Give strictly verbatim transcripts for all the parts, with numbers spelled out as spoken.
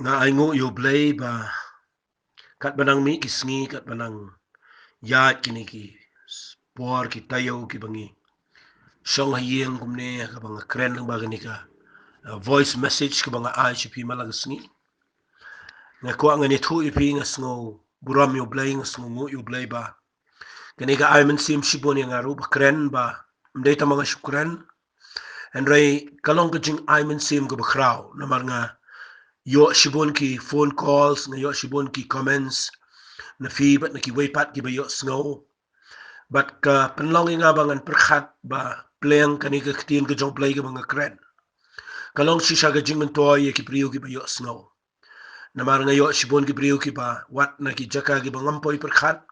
Nga ai nguh ïa U Blei ba katba nang mih ki sngi, katba nang ïaid kine ki por ki taïew kiba ngi shong ha ïing kumne, kaba nga kren lyngba kane ka, uh, voice message kaba nga ai sha phi man la ka sngi. Nga kwah ngan ïathuh ïa phi, nga sngew burom ïa U Blei, nga sngew nguh ïa U Blei ba kane ka ai mynsiem shibun ïa nga ruh ba kren, ba ym dei tang ma nga shu kren. Hynrei ka long ka jingai mynsiem kaba khraw namar nga ïoh shibun ki phone calls, nga ïoh shibun ki comments na phi bad na kiwei pat kiba ïohsngew. Bad ka pynlong ïa nga ba ngan pyrkhat ba pleng kane ka ktien ka jong U Blei kaba nga kren ka long shisha ka jingmyntoi ïa ki briew kiba ïohsngew. Namar nga ïoh shibun ki briew kiba wat na ki jaka kiba ngam poi pyrkhat,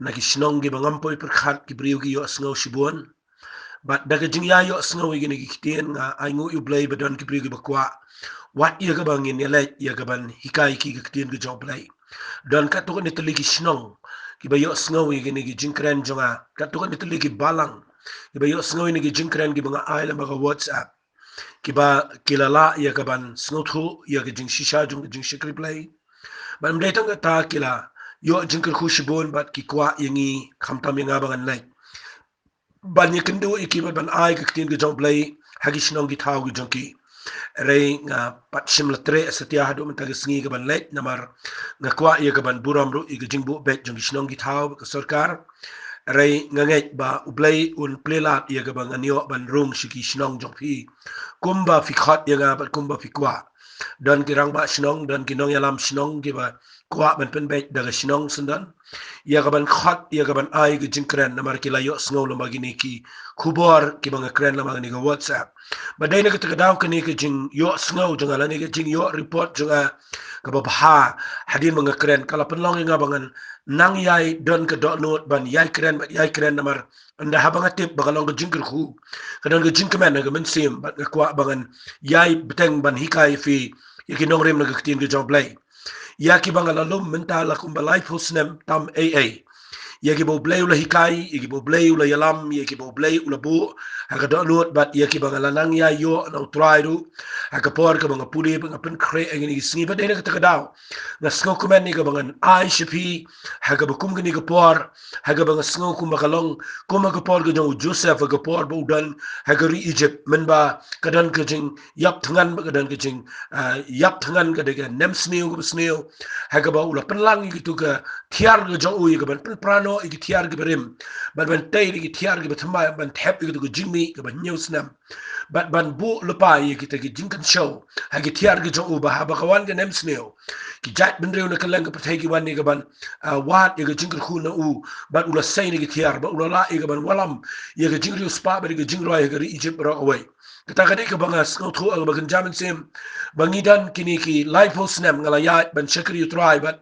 na ki shnong kiba ngam poi pyrkhat, ki briew ki ïohsngew shibun. Bad da ka jingïaïohsngew ïa kine ki ktien, nga ai nguh ïa U Blei ba don ki briew kiba kwah wat ïa kaba ngin ïaleit ïa kaban hikai ki ka ktien ka jong U Blei. Don katto katne tylli ki shnong kiba ïohsngew ïa kine ki jingkren jong nga, katto katne tylli ki balang kiba ïohsngew ïa kine ki jingkren kiba nga ai lyngba ka WhatsApp, kiba ki la lah ïa kaban sngewthuh ïa ka jingshisha jong ka jingshakri Blei. Bad ym dei tang kata, ki la ïoh jingkyrkhu shibun bad ki kwah ïa ngi, khamtam ïa nga ba ngan leit ban ïakynduh ïa ki bad ban ai ka ktien ka jong U Blei ha ki shnong ki thaw ki jong ki. Hynrei nga pat shym la treh satia haduh mynta ka sngi kaban leit namar nga kwah ïa kaban burom ruh ïa ka jingbuh beit jong ki shnong ki thaw bad ka sorkar. Hynrei nga ngeit ba U Blei un plie lad ïa kaba ngan ïoh ban rung sha ki shnong jong phi kumba phi khot ïa nga bad kumba phi kwah. Don ki rangbah shnong, don ki nongïalam shnong kiba kwah ban pynbeit da ka shnong syndon ïa kaban khot ïa kaban ai ka jingkren namar ki la ïohsngew lyngba kine ki khubor kiba nga kren lyngba kane ka WhatsApp. Bad dei na kata ka daw kane ka jingïohsngew jong nga lane ka jingïoh report jong nga kaba bha hadien ba nga kren ka la pynlong ïa nga ba ngan nang ïai don ka dohnud ban ïai kren bad ïai kren namar ynda haba nga tip ba ka long ka jingkyrkhu, ka don ka jingkmen ha ka mynsiem bad nga kwah ba ngan ïai bteng ban hikai ïa phi ïa ki nongrim na ka ktien ka jong U Blei. Ïa kiba nga la lum mynta la kumba laiphew snem tam ei ei. Ïa kiba U Blei u la hikai, ïa kiba U Blei u la ïalam, ïa kiba U Blei u la buh ha ka dohnud bad ïa kiba nga la nang ïai ïoh na U Trai ruh ha ka por kaba nga pule bad nga pynkhreh ha kine ki sngi. Bad dei na kata ka daw nga sngewkmen ïa kaba ngan ai sha phi ha kaba kum kane ka por, ha kaba nga sngew kumba ka long kum ha ka por ka jong u Joseph, ha ka por ba u don ha ka ri Egypt, mynba ka don ka jingïap thngan, ba ka don ka jing, ah, ïap thngan, ka dei ka nemsniew kaba sniew, ha kaba u la pynlang ïa kito ka thiar ka jong u ïa kaban pynpra noh ïa ki thiar kiba rim, ban, ban tei ïa ki thiar kiba thymmai, ban thep ïa kito ka jingmih kaba hynñiew snem, bad ban buh lypa ïa kita ki jingkynshew ha ki thiar ki jong u, ba haba ka wan ka nemsniew, ki jaitbynriew na kylleng ka pyrthei ki wan ïa kaban, ah, wad ïa ka jingkyrkhu na u, bad u la sei na ki thiar, bad u la lah ïa kaban wallam ïa ka jingriewspah bad ïa ka jingroi ha ka ri Egypt baroh kawei. Kata ka dei kaba nga sngewthuh ha kaba kynja mynsiem ba ngi don kine ki laiphew snem nga la ïaid ban shakri U Trai bad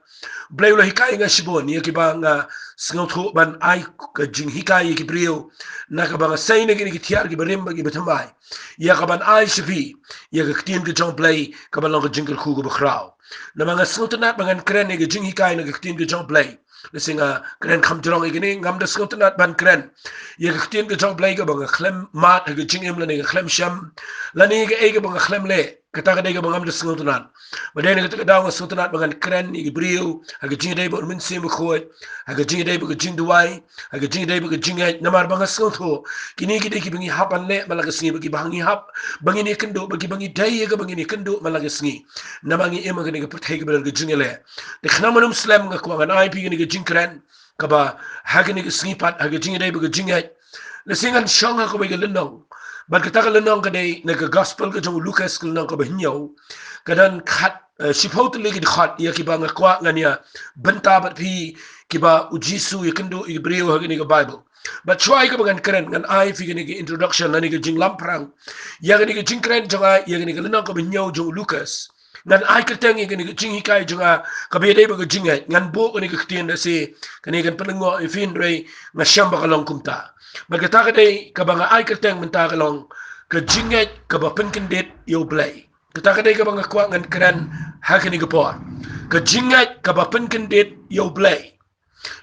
U Blei u la hikai ïa nga shibun, ïa kiba nga sngewthuh ban ai ka jinghikai ïa ki briew na kaba nga sei na kine ki thiar kiba rim bad kiba thymmai, ïa kaban ai sha phi ïa ka ktien ka jong U Blei kaba long ka jingkyrkhu kaba khraw. Namar nga sngewtynnat ba ngan kren ïa ka jinghikai na ka ktien ka jong U Blei. Lehse nga kren kham jrong ïa kine, ngam da sngewtynnat ban kren ïa ka ktien ka jong U Blei kaba nga khlem mad ha ka jingim lane ka khlem shem, lane kaei kaba nga khlem leh. Kata ka dei kaba ngam da sngewtynnat. Ba dei na kata ka daw nga sngewtynnat ba ngan kren ïa ki briew ha ka jingïadei bad U Mynsiem Bakhuid, ha ka jingïadei bad ka jingduwai, ha ka jingïadei bad ka jingngeit, namar ba nga sngewthuh kine ki dei kiba ngi hap ban leh man la ka sngi, ba kiba ngi hap ba ngin ïakynduh, ba kiba ngi dei ïa kaba ngin ïakynduh man la ka sngi. Namar ngi im ha kane ka pyrthei kaba don ka jingïaleh. Te khnang ban ym slem nga kwah ngan ai phi kane ka jingkren kaba ha kane ka sngi pat ha ka jingïadei bad ka jingngeit. Lehse ngan shong ha kawei ka lynnong, bad kata ka lynnong ka dei na ka Gospel ka jong u Lukas ka lynnong kaba hynñiew. Ka don khat, eh, shiphew tylli ki dkhot ïa kiba nga kwah ngan ïa bynta bad phi, kiba u Jisu u ïakynduh ïa ki briew ha kane ka Baibl. Bad shuwa ïa kaba ngan kren, ngan ai phi kane ka introduction lane ka jinglamphrang ïa kane ka jingkren jong nga ïa kane ka lynnong kaba hynñiew jong u Lukas. Ngan ai kyrteng ïa kane ka jinghikai jong nga kaba ïadei bad ka jingngeit. Ngan buh kane ka ktien, lehse kane kan pynlyngngoh ïa phi, hynrei nga shem ba ka long kumta. Bad kata ka dei kaba nga ai kyrteng mynta ka long ka jingngeit kaba pynkyndit ïa U Blei. Kata ka dei kaba nga kwah ngan kren ha kane ka por. Ka jingngeit kaba pynkyndit ïa U Blei.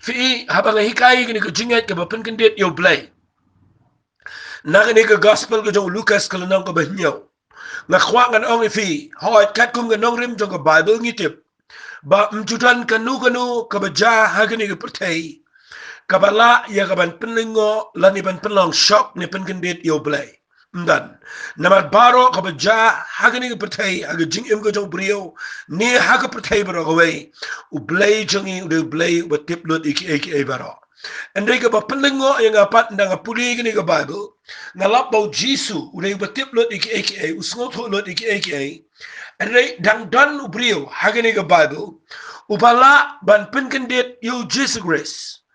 Phi i, haba nga hikai ïa kane ka jingngeit kaba pynkyndit ïa U Blei na kane ka Gospel ka jong u Lukas ka lynnong kaba hynñiew, Nga kwah ngan ong ïa phi, hooid katkum ka nongrim jong ka Baibl ngi tip ba ym ju don kano kano kaba jia ha kane ka pyrthei kaba lah ïa ka ban pynlyngngoh lane ban pynlong shock ne pynkyndit ïa U Blei. Ym don. Namar baroh kaba jia ha kane ka pyrthei, ha ka jingim ka jong u briew ne ha ka pyrthei baroh kawei, U Blei jong ngi u dei U Blei uba tip lut ïa kiei kiei baroh. Hynrei kaba pynlyngngoh ïa nga pat ynda nga pule kane ka Baibl, nga lap ba U Jisu u dei uba tip lut ïa kiei kiei, u sngewthuh lut ïa kiei kiei. Hynrei dang don u briew ha kane ka Baibl uba lah ban pynkyndit ïa U Jisu Khrist,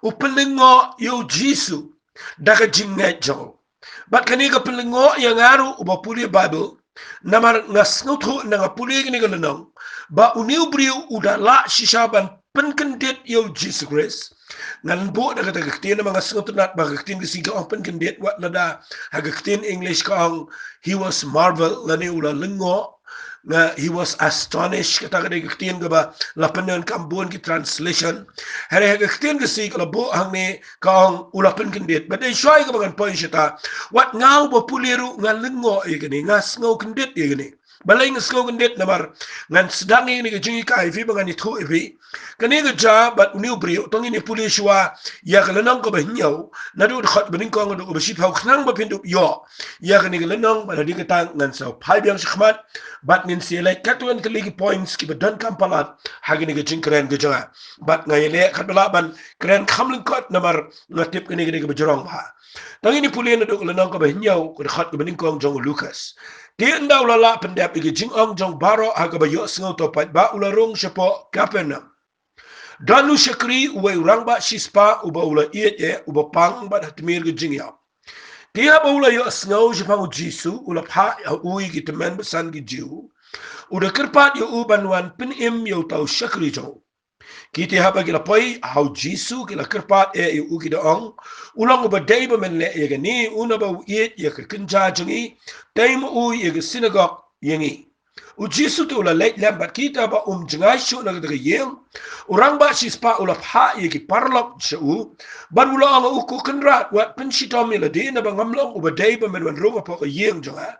u pynlyngngoh ïa U Jisu da ka jingngeit jong u. Bad kane ka pynlyngngoh ïa nga ruh uba pule Baibl, namar nga sngewthuh ynda nga pule kane ka lynnong ba une u briew u da lah shisha ban pynkyndit ïa U Jisu Khrist. Ngan buh da kata ka ktien namar nga sngewtynnat ba ka ktien ka Siang ka ong pynkyndit, wat lada ha ka ktien English ka ong he was marvel lane u la lyngngoh. Nga, he was astonished, kata ka dei ka ktien kaba la pyndonkam bun ki translation. Hynrei ha ka ktien ka Siang ka la buh hangne ka ong u la pynkyndit. Bad dei shuwa kaba ngan poi shata, wat nga uba pule ruh nga lyngngoh ïa kane, nga sngew kyndit ïa kane. Balei nga sngew kyndit? Namar ngan sdang ïa kane ka jinghikai ïa phi ba ngan ïathuh ïa phi. Kane ka jia bad une u briew, to ngin ïa pule shuwa ïa ka lynnong kaba hynñiew, naduh dkhot ba nyngkong haduh kaba shiphew, khnang ba phin dup ïoh ïa kane ka lynnong, bad hadien kata ngan sa phai biang shakhmat bad ngin sa ïaleit katto katne ki points kiba donkam palat ha kane ka jingkren ka jong nga. Bad nga ïaleh katba lah ban kren kham lyngkot namar nga tip kane ka dei kaba jrong bha. To ngin ïa pule naduh ka lynnong kaba hynñiew, ka dkhot kaba nyngkong jong u Lukas. Te ynda u la lah pyndep ïa ka jingong jong baroh ha kaba ïohsngew, to u paidbah u la rung shapoh Kapernaum. Don u shakri uwei u rangbah shispah uba u la ïeit eh, uba pang bad ha tmier ka jingïap. Te haba u la ïohsngew shaphang U Jisu, u la phah ha u ïa ki tymmen basan ki Jiw. U da kyrpad ïa u ban wan pynim ïa uta u shakri jong u. Ki te haba ki la poi ha U Jisu ki la kyrpad eh ïa u, ki da ong, u long uba dei ba men leh ïa kane, u naba u ïeit ïa ka kynja jong ngi, tei ma u ïa ka synagog ïa ngi. U Jisu te u la leit lem bad ki, te haba um jngai shuh na kata ka ïing, u rangbah shispah u la phah ïa ki paralok sha u bad u la ong ha u, ko Kynrad, wat pynshitom ïa lade, naba ngam long uba dei ba men wan rung hapoh ka ïing jong nga.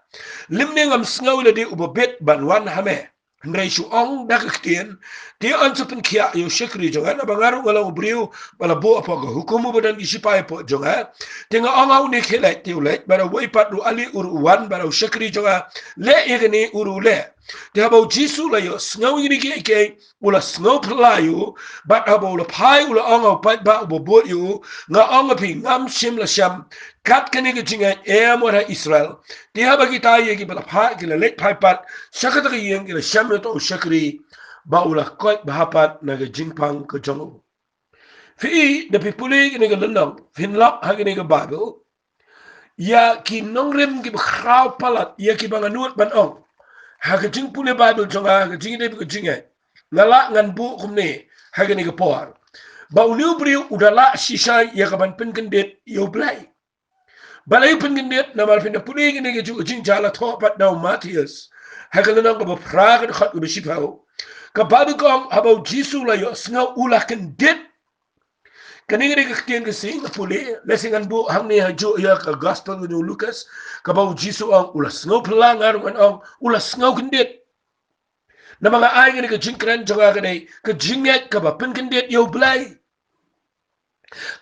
Lymne ngam sngew ïa lade uba bit ban wan ha me. Hynrei shu ong da ka ktien, te yn sa pynkhiah ïa u shakri jong nga, naba nga ruh nga long u briew ba la buh hapoh ka hukum, uba don ki shipai hapoh jong nga. Te nga ong ha une, khie leit, te u leit, bad ha uwei pat ruh, ale, u ruh u wan, bad ha u shakri jong nga, leh ïa kane, u ruh u leh. Te haba U Jisu u la ïohsngew ïa kine kiei kiei, u la sngewphylla ïa u, bad haba u la phai u la ong ha u paidbah uba bud ïa u, nga ong ha phi, ngam shym la shem kat kane ka jingngeit, em wat ha Israel. Te haba kita ïa kiba la phah ki la leit phai pat sha kata ka ïing, ki la shem ïa uta u shakri ba u la koit bha pat na ka jingpang ka jong u. Phi i, da phi pule kane ka lynnong, phin lap ha kane ka Baibl ïa ki nongrim kiba khraw palat, ïa kiba nga nud ban ong, ha ka jingpule Baibl jong nga, ha ka jingïadei bad ka jingngeit, nga lah ngan buh kumne ha kane ka por, ba une u briew u da lah shisha ïa ka ban pynkyndit ïa U Blei. Balei u pynkyndit? Namar phin da pule kane ka ju-, jingjia la thoh pat da u Mathaios ha ka lynnong kaba phra, ka dkhot kaba shiphew. Ka Baibl ka ong, haba U Jisu u la ïohsngew, u la kyndit. Kane ka dei ka ktien ka Siang, nga pule, lehse ngan buh hangne ha juh ïa ka Gospel ka jong u Lukas, kaba U Jisu u ong, u la sngewphylla, nga ruh ngan ong, u la sngewkyndit. Namar nga ai kane ka jingkren jong nga ka dei ka jingngeit kaba pynkyndit ïa U Blei.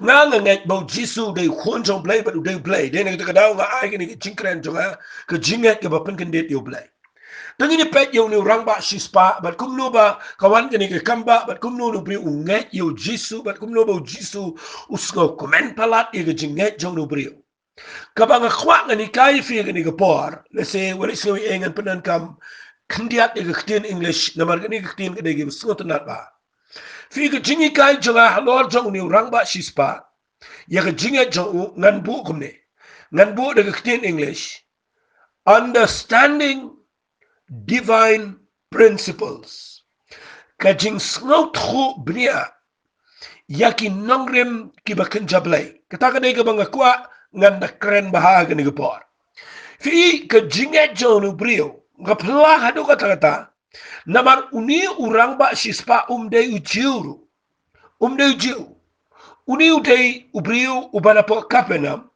Nga, nga ngeit ba U Jisu u dei u Khun jong U Blei bad u dei U Blei. Dei na kata ka daw nga ai kane ka jingkren jong nga, ka jingngeit kaba pynkyndit ïa U Blei. To ngin ïa peit ïa une u rangbah shispah bad kumno ba ka wan kane ka kambah, bad kumno une u briew u ngeit ïa U Jisu, bad kumno ba U Jisu u sngewkmen palat ïa ka jingngeit jong une u briew. Kaba nga kwah ngan hikai ïa phi kane ka por, lehse wat lei sngew ïa ngan pyndonkam khyndiat ïa ka ktien English, namar kane ka ktien ka dei kaba sngewtynnat bha. Phi, ka jinghikai jong nga halor jong une u rangbah shispah, ïa ka jingngeit jong u, ngan buh kumne. Ngan buh da ka ktien English, Understanding Divine Principles. Ka jingsngewthuh bniah ïa ki nongrim kiba kynja Blei. Kata ka dei kaba nga kwah ngan da kren bha ha kane ka por. Phi i, ka jingngeit jong une u briew, nga phylla haduh katta katta. Namar une u rangbah shispah um dei u Jiw ruh. Um dei u Jiw. Une u dei u briew uba na poh Kapernaum.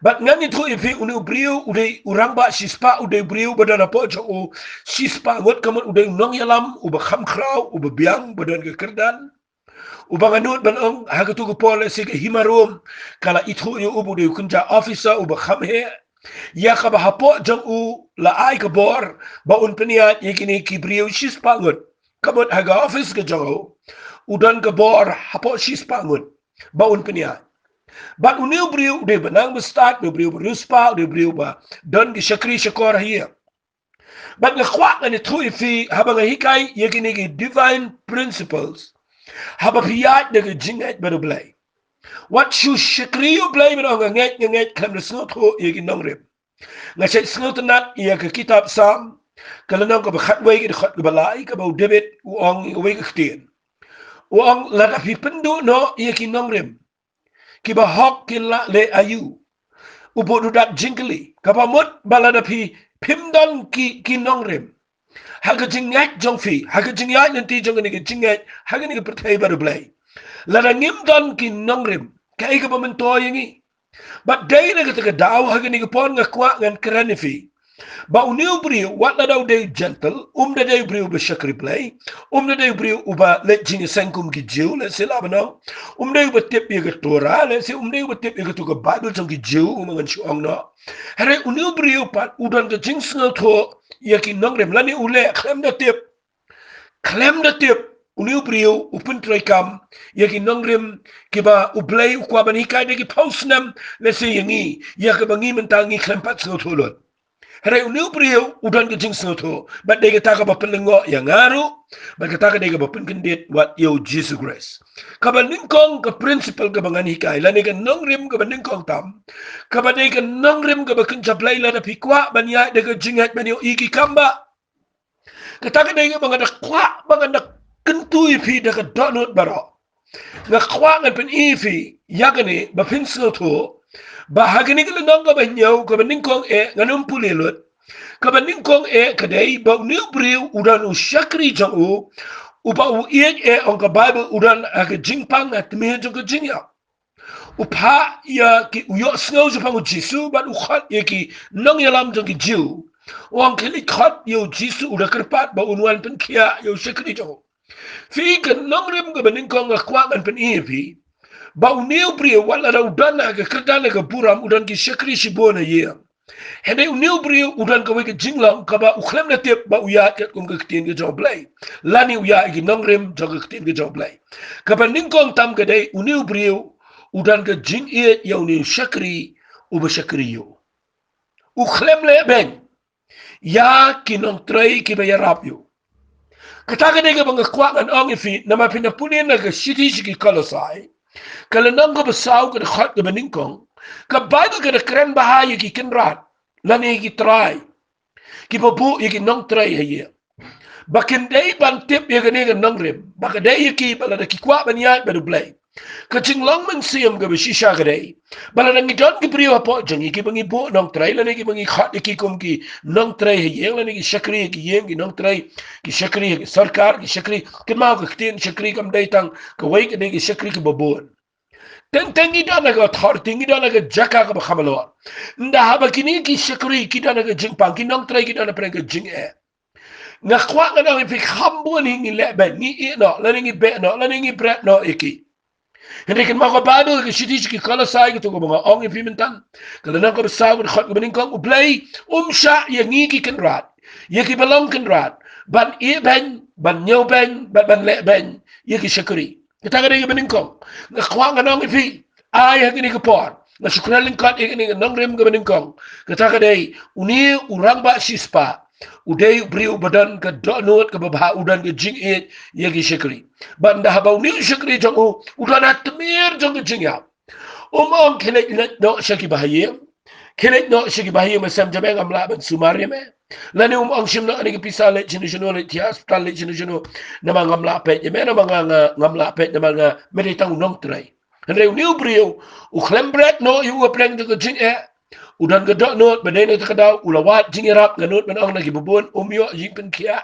Bad ngan ïathuh ïa phi, une u briew u dei u rangbah shispah, u dei u briew ba don hapoh jong u shispah ngut, ka mut u dei u nongïalam uba kham khraw, uba biang, ba don ka kyrdan, uba nga nud ban ong ha katu ka por lehse ka hima Rom ka la ithuh ïa u ba u dei u kynja officer uba kham heh, ïa kaba hapoh jong u la ai ka bor ba un pynïaid ïa kine ki briew shispah ngut. Ka mut ha ka office ka jong u, u don ka bor hapoh shispah ngut ba un pynïaid. Bad une u briew u dei ba nang ba stad, u dei u briew ba riewspah, u dei u briew ba don ki shakri shakor ha ïing. Bad nga kwah ngan ïathuh ïa phi haba nga hikai ïa kine ki divine principles, haba phi ïaid da ka jingngeit bad U Blei. Wat shu shakri ïa U Blei ban ong nga ngeit, nga ngeit, khlem da sngewthuh ïa ki nongrim. Nga shait sngewtynnat ïa ka kitab Salm, ka lynnong kaba khatwei, ka dkhot kaba lai, kaba u David u ong ïa kawei ka ktien. U ong, lada phi pynduh noh ïa ki nongrim, kiba hok kin lah leh aïu? U buh u dak jingkylli, kaba mut ba lada phi, phim don ki, ki nongrim ha ka jingngeit jong phi, ha ka jingïaid lynti jong kane ka jingngeit ha kane ka pyrthei bad U Blei, lada ngim don ki nongrim, kaei kaba myntoi ïa ngi? Bad dei na kata ka daw ha kane ka por nga kwah ngan kren ïa phi ba une u briew, wat lada u dei u Gentile, um da dei u briew ba shakri Blei, um da dei u briew uba leit jingïaseng kum ki Jiw, lehse lah ban ong, um dei uba tip ïa ka Torah, lehse um dei uba tip ïa katu ka Baibl jong ki Jiw, um ngan shu ong noh. Hynrei une u briew pat u don ka jingsngewthuh ïa ki nongrim, lane u leh khlem da tip. Khlem da tip, une u briew u pyntreikam ïa ki nongrim kiba U Blei u kwah ban hikai da ki phew snem, lehse ïa ngi, ïa kaba ngi mynta ngi khlem pat sngewthuh lut. Hynrei une u briew u don ka jingsngewthuh, bad dei kata kaba pynlyngngoh ïa nga ruh, bad kata ka dei kaba pynkyndit wat ïa U Jisu Khrist. Kaba nyngkong ka principle kaba ngan hikai, lane ka nongrim kaba nyngkong tam, kaba dei ka nongrim kaba kynja Blei, lada phi kwah ban ïaid da ka jingngeit ban ïohi ki kam ba Kata ka dei kaba nga da kwah ba ngan da kyntu ïa phi da ka dohnud baroh. Nga kwah ngan pyni ïa phi ïa kane ba phin sngewthuh ba ha kane ka lynnong kaba hynñiew, kaba nyngkong eh, ngan ym pule lut. Kaba nyngkong eh ka dei ba une u briew u don u shakri jong u, uba u ïeit eh, ong ka Baibl, u don ha ka jingpang ha tmier jong ka jingïap. U phah ïa ki, u ïohsngew shaphang U Jisu bad u khot ïa ki nongïalam jong ki Jiw. U ong, khie leit khot ïa U Jisu, u da kyrpad ba un wan pynkhiah ïa u shakri jong u. Phi, ka nongrim kaba nyngkong nga kwah ngan pyni ïa phi ba une u briew, wat lada u don ha ka kyrdan ka burom, u don ki shakri shibun ha ïing. Hynrei une u briew u don kawei ka jinglong kaba u khlem da tip ba u ïaid katkum ka ktien ka jong U Blei, lane u ïaid ki nongrim jong ka ktien ka jong U Blei. Kaba nyngkong tam ka dei une u briew u don ka jingïeit ïa une u shakri uba shakri ïa u. U khlem lehbeiñ ïa ki nongtrei kiba ïarap ïa u. Kata ka dei kaba nga kwah ngan ong ïa phi, namar phin da pule na ka shithi sha ki Kolosai, ka lynnong kaba saw, ka dkhot kaba nyngkong, ka Baibl ka da kren bha ïa ki kynrad lane ïa ki trai kiba buh ïa ki nongtrei ha ïing, ba kin dei ban tip ïa kane ka nongrim ba ka dei ïa ki ba lada ki kwah ban ïaid bad U Blei, ka jinglong mynsiem kaba shisha ka dei ba lada ngi don ki briew hapoh jong ngi kiba ngi buh nongtrei, lane kiba ngi khot ïa ki kum ki nongtrei ha ïing, lane ki shakri ha ki ïing, ki nongtrei, ki shakri ha ki sorkar, ki shakri, kynmaw, ka ktien shakri kam dei tang kawei, ka dei ki shakri kiba bun. Teng teng ngi don ha ka authority, ngi don ha ka jaka kaba kham halor. Ynda haba kine ki shakri ki don ha ka jingpang, ki nongtrei ki don ha pdeng ka jingeh, nga kwah ngan ong ïa phi, kham bun hi ngi lehbeiñ, ngi ïeh noh, lane ngi beh noh, lane ngi bret noh ïa ki. Hynrei kynmaw, ka Baibl, ka shithi sha ki Kolosai, katu kaba nga ong ïa phi mynta, ka lynnong kaba saw, ka dkhot kaba nyngkong, U Blei um shah ïa ngi ki kynrad, ïa kiba long kynrad, ban ïehbeiñ, ban ñiewbeiñ, ban, ban lehbeiñ ïa ki shakri. Kata ka dei kaba nyngkong. Nga kwah ngan ong ïa phi, ai ha kane ka por, nga shu kren lyngkot ïa kane ka nongrim kaba nyngkong. Kata ka dei, une u rangbah shispah u dei u briew uba don ka dohnud kaba bha, u don ka jingïeit ïa ki shakri. Bad ynda haba une u shakri jong u u don ha tmier jong ka jingïap, um ong, khie leit leit noh sha ki bahaïing, khie leit noh sha ki bahaïing, ba sem jam eh, ngam lah ban sumar ïa me. Lane um ong, shim noh kane ka pisa, leit shano shano, leit thiah hospital, leit shano shano, namar ngam lah peit ïa me, namar nga, nga, ngam lah peit, namar nga, me dei tang u nongtrei. Hynrei une u briew u khlem bret noh ïa u ha pdeng jong ka jingeh. U don ka dohnud ba dei na kata ka daw u la wad jingïarap, nga nud ban ong, na kiba bun, um ïoh jingpynkhiah.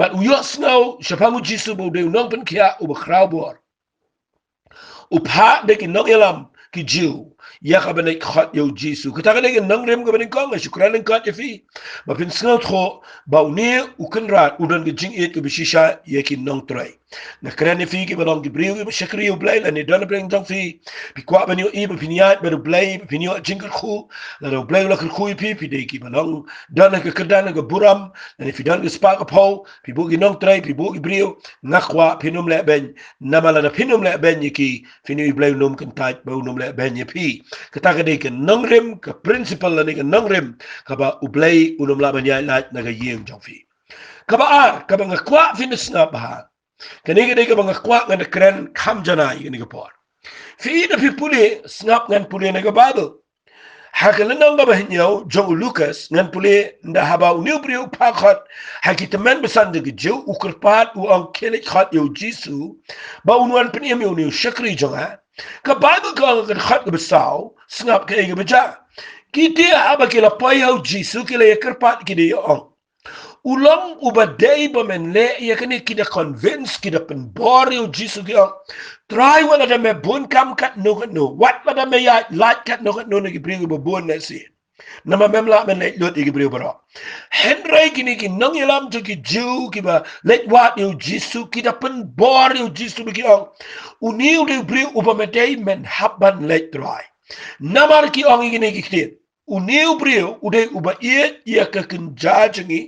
Bad u ïohsngew shaphang U Jisu ba u dei u nongpynkhiah uba khraw bor. U phah da ki nongïalam ki Jiw, ïa kaba leit khot ïa u Jisu. Kata ka dei ka nongrim kaba nyngkong. Nga shu kren lyngkot ïa phi ba phin sngewthuh ba une u Kynrad u don ka jingïeit kaba shisha ïa ki nongtrei. Nga kren ïa phi kiba long ki briew kiba shakri ïa u Blei, lane don ha pdeng jong phi, phi kwah ban ïohi ba phin ïaid bad u Blei, ba phin ïoh jingkyrkhu. Lada u Blei u la kyrkhu ïa phi, phi dei kiba long don ha ka kyrdan ha ka burom, lane phi don ka spah ka phew, phi buh ki nongtrei, phi buh ki briew. Nga kwah phin ym lehbeiñ. Namar lada phin ym lehbeiñ ïa ki, phin ïohi u Blei un ym kyntait bad un ym lehbeiñ ïa phi. Kata ka dei ka nongrim, ka principle lane ka nongrim kaba u Blei un ym lah ban ïaid lait na ka ïing jong phi. Kaba ar, kaba nga kwah phin sngap bha, kane ka dei kaba nga kwah ngan da kren kham janai kane ka por. Phi, lada phi pule, sngap, ngan pule na ka Baibl. Ha ka lynnong kaba hynñiew jong u Lukas, ngan pule ynda haba une u briew u phah khot ha ki tymmen basan jong ki Jiw, u kyrpad, u ong, khie leit khot ïa u Jisu ba un wan pynim ïa une u shakri jong nga. Ka Baibl ka ong ha ka dkhot kaba saw, sngap kaei kaba jia. Ki dei haba ki la poi ha u Jisu, ki la ïa kyrpad, ki dei ïa ong, u long uba dei ba men leh ïa kane. Ki da convince, ki da pynbor ïa u Jisu, ki ong, Trai, wat lada me bun kam katno katno, wat lada me ïaid lait katno katno na ki briew kiba bun na sien, namar mem lah men leit lut ïa ki briew baroh. Hynrei kine ki nongïalam jong ki Jiw kiba leit wad ïa u Jisu, ki da pynbor ïa u Jisu ba ki ong, une u dei u briew uba me dei men hap ban leit, Trai. Namar ki ong ïa kine ki ktien, une u briew u dei uba ïeit ïa ka kynja jong ngi.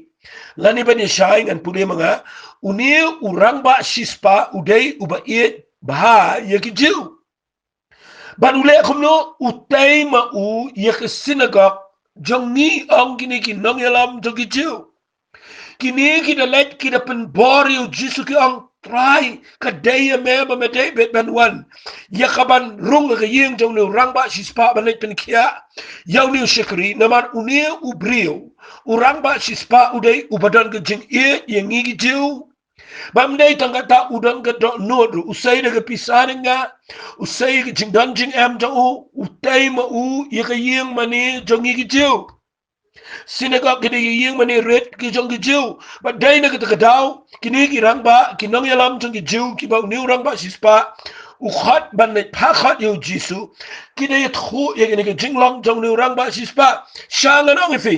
Lane ban ïa shai, ngan pule ma nga, une u rangbah shispah u dei uba ïeit bha ïa ki Jiw. Bad u leh kumno? U tei ma u ïa ka synagog jong ngi, ong kine ki nongïalam jong ki Jiw. Kine ki da leit, ki da pynbor ïa u Jisu, ki ong, Trai, ka dei ïa me ba me dei beit ban wan ïa ka ban rung ha ka ïing jong une u rangbah shispah ban leit pynkhiah ïa une u shakri, namar une u briew, u rangbah shispah, u dei uba don ka jingïeit ïa ngi ki Jiw. Bym dei tang kata, u don ka dohnud ruh, u sei da ka pisa jong nga, u sei ka jingdon jingem jong u, u tei ma u ïa ka ïing mane jong ngi ki Jiw. Synagog ka dei ka ïing mane rit ka jong ki Jiw. Bad dei na kata ka daw, kine ki rangbah, ki nongïalam jong ki Jiw, kiba une u rangbah shispah u khot ban leit phah khot ïa u Jisu, ki da ïathuh ïa kane ka jinglong jong une u rangbah shispah. Sha ngan ong ïa phi,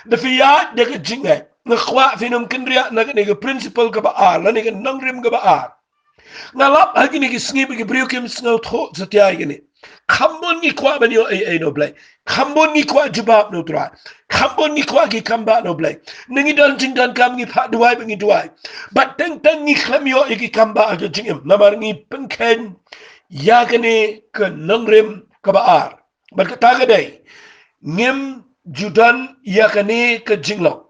lada phi ïaid da ka jingngeit, nga kwah phin ym kynriah na kane ka principle kaba ar, lane ka nongrim kaba ar. Nga lap ha kine ki sngi ba ki briew kim sngewthuh satia ïa kine. Kham bun ngi kwah ban ïoh ei ei na u Blei. Kham bun ngi kwah jubab na u Trai. Kham bun ngi kwah ki kambah na u Blei. Ne ngi don jingdonkam, ngi phah duwai bad ngi duwai. Bad teng teng ngi khlem ïoh ïa ki kambah ha ka jingim, namar ngi pynkheiñ ïa kane ka nongrim kaba ar. Bad kata ka dei, ngim ju don ïa kane ka jinglong.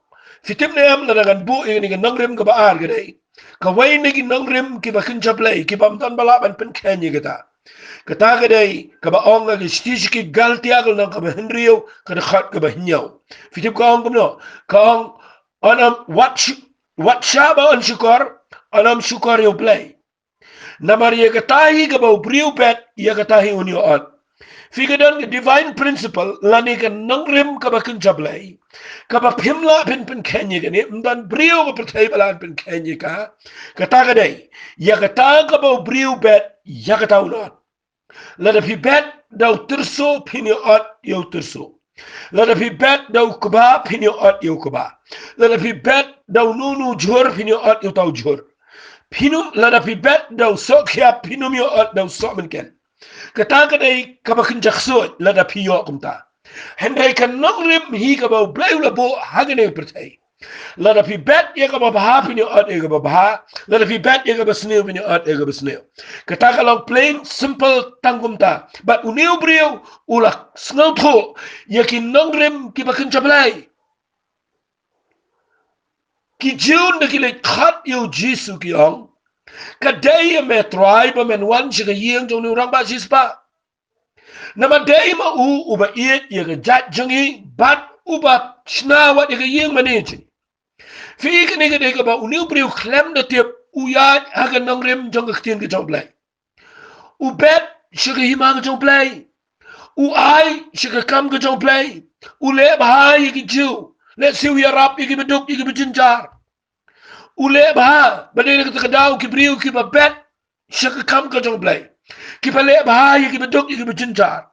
Phi tip ne em, lada ngan buh ïa kane ka nongrim kaba ar, ka dei kawei na ki nongrim kiba kynja Blei, kiba ym don ba lah ban pynkheiñ ïa kata. Kata ka dei kaba ong ha ka shithi sha ki Galtia, ka lynnong kaba hynriew, ka dkhot kaba hynñiew. Phi tip ka ong kumno? Ka ong, yn ym, wat shu-, wat shah ba yn shukor, yn ym shukor ïa u Blei. Namar ïa kata hi kaba u briew bet, ïa kata hi un ïoh ot. Phi, ka don ka divine principle, lane ka nongrim kaba kynja Blei, kaba phim lah phin pynkheiñ ïa kane, ym don briew ha ka pyrthei ba lah pynkheiñ ïa ka. Kata ka dei, ïa kata kaba u briew bet, ïa kata un ot. Lada phi bet da u tyrso, phin ïoh ot ïa u tyrso. Lada phi bet da u kba, phin ïoh ot ïa u kba. Lada phi bet da uno uno u jhur, phin ïoh ot ïa uta u jhur. Phin ym, lada phi bet da u sohkhiap, phin ym ïoh ot da u sohmynken. Kata ka dei kaba kynja ksuid, lada phi ïoh kumta. Hynrei ka nongrim hi kaba u Blei u la buh ha kane ka pyrthei. Lada phi bet ïa kaba bha, phin ïoh ot ïa kaba bha. Lada phi bet ïa kaba sniew, phin ïoh ot ïa kaba sniew. Kata ka long plain simple tang kumta. Bad une u briew u la sngewthuh ïa ki nongrim kiba kynja Blei. Ki Jiw ynda ki leit khot ïa u Jisu, ki ong, ka dei ïa me Trai ba men wan sha ka ïing jong une u rangbah shispah. Namar dei ma u uba ïeit ïa ka jait jong ngi, bad uba shna wat ïa ka ïing mane jong ngi. Phi, kane ka dei kaba une u briew khlem da tip, u ïaid ha ka nongrim jong ka ktien ka jong u Blei. U bet sha ka hima ka jong u Blei. U ai sha ka kam ka jong u Blei. U leh bha ïa ki Jiw. Lehse u ïarap ïa kiba duk, ïa kiba jynjar. U leh bha, ba dei na kata ka daw ki briew kiba bet sha ka kam ka jong u Blei, kiba leh bha ïa kiba duk, ïa kiba jynjar.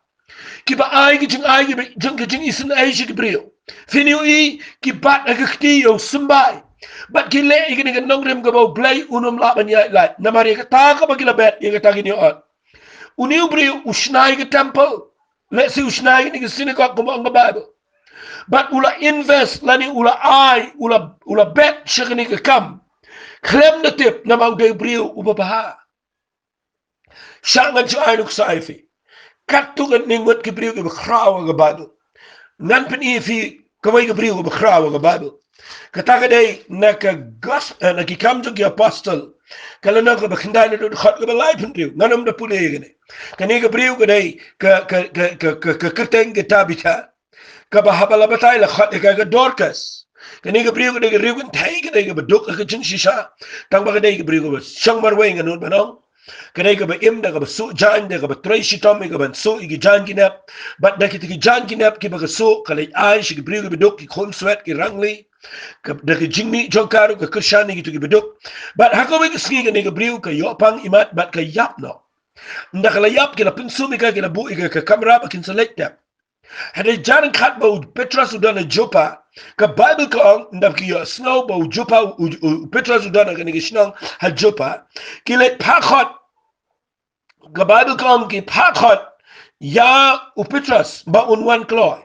Kiba ai ki jingai, kiba jong ki jingisynei sha ki briew. Phin ïohi ki bat ha ka kti ïa u symbai. Bad ki leh ïa kane ka nongrim kaba U Blei un ym lah ban ïaid lait. Namar ïa kata kaba ki la bet, ïa kata kin ïoh ot. Une u briew u shna ïa ka temple. Lehse u shna ïa kane ka synagogue kumba ong ka Bible. Bad u la invest lane u la ai, u la, u la bet sha kane ka kam. Khlem da tip namar u dei u briew uba bha. Sha ngan shu ai nuksa ïa phi. Katto katne ngut ki briew kiba khraw ha ka Bible. Ngan pyni ïa phi kawei ka briew kaba khraw ha ka Bible. Kata ka dei na ka gos-, eh, na Ki Kam jong ki Apostol. Ka lynnong kaba khyndai, na dkhot kaba laiphew hynriew. Ngan ym da pule ïa kane. Kane ka briew ka dei ka, ka, ka kyrteng ka Tabitha. Kaba haba la batai la khot ïa ka ka Dorcas. Kane ka briew ka dei ka briew kynthei, ka dei kaba duk ha ka jingshisha. Tang ba ka dei ka briew kaba shong marwei, ngan nud ban ong. Ka dei kaba im da kaba suh jaiñ, da kaba trei shitom ïa kaban suh ïa ki jaiñ ki nep. Bad da kita ki jaiñ ki nep kiba ka suh, ka leit ai sha ki briew kiba duk, ki khunswet, ki rangli. Ka, da ka jingmih jong ka ruh ka kyrshan ïa kito kiba duk. Bad ha kawei ka sngi kane ka briew ka ïoh pang imat bad ka ïap noh. Ynda ka la ïap, ki la pynsum ïa ka, ki la buh ïa ka ha ka kamra ba kin sa leit tep. Hynrei jar ryngkat ba u Petros u don ha Joppa, ka Bible ka ong, ynda ki ïohsngew ba u Joppa, u, u, u Petros u don ha kane ka shnong ha Joppa, ki leit phah khot. Ka Bible ka ong ki phah khot ïa u Petros ba un wan kloi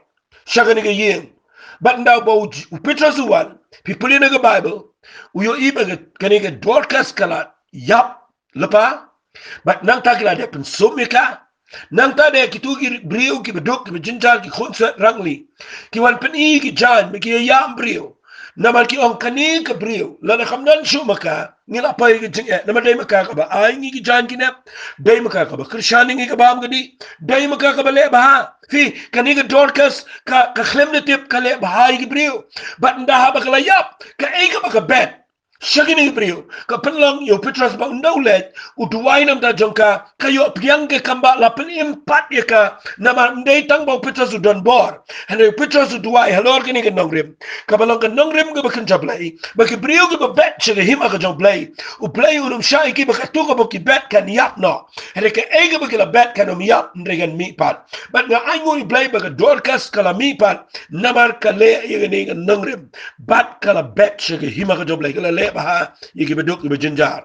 sha kane ka ïing. Bad ynda ba u, u Petros u wan, phi pule na ka Bible, u ïohi ba ka, kane ka Dorcas ka la ïap lypa. Bad nangta ki la dep pynsum ïa ka. Nangta de kito ki briew kiba duk, kiba jynjar, ki khunswet, rangli, ki wan pyni ki jaiñ ba ki ïa ïam briew. Namar ki ong kane ka briew, lada kam don shuh ma ka, ngi la poi ha ka jingeh. Namar dei ma ka kaba ai ngi ki jaiñ ki nep. Dei ma ka kaba kyrshan ïa ngi ka bam ka dih. Dei ma ka kaba leh bha. Phi, kane ka Dorcas ka, ka khlem da tip ka leh bha ïa ki briew. Bad ynda haba ka la ïap, kaei kaba ka bet sha kine ki briew? Ka pynlong ïa u Petros ba ynda u leit, u duwai na ka bynta jong ka, ka ïoh pdiang ka kam ba la pynim pat ïa ka. Namar ym dei tang ba u Petros u don bor. Hynrei u Petros u duwai halor kane ka nongrim, kaba long ka nongrim kaba kynja Blei, ba ki briew kiba bet sha ka hima ka jong U Blei, U Blei un ym shah ïa ki, ba katto katba ki bet kan ïap noh. Hynrei kaei kaba ki la bet kan ym ïap, hynrei kan mih pat. Bad nga ainguh ïa U Blei ba ka Dorcas ka la mih pat, namar ka leh ïa kane ka nongrim. Bad ka la bet sha ka hima ka jong U Blei, ka la leh bha ïa kiba duk, kiba jynjar.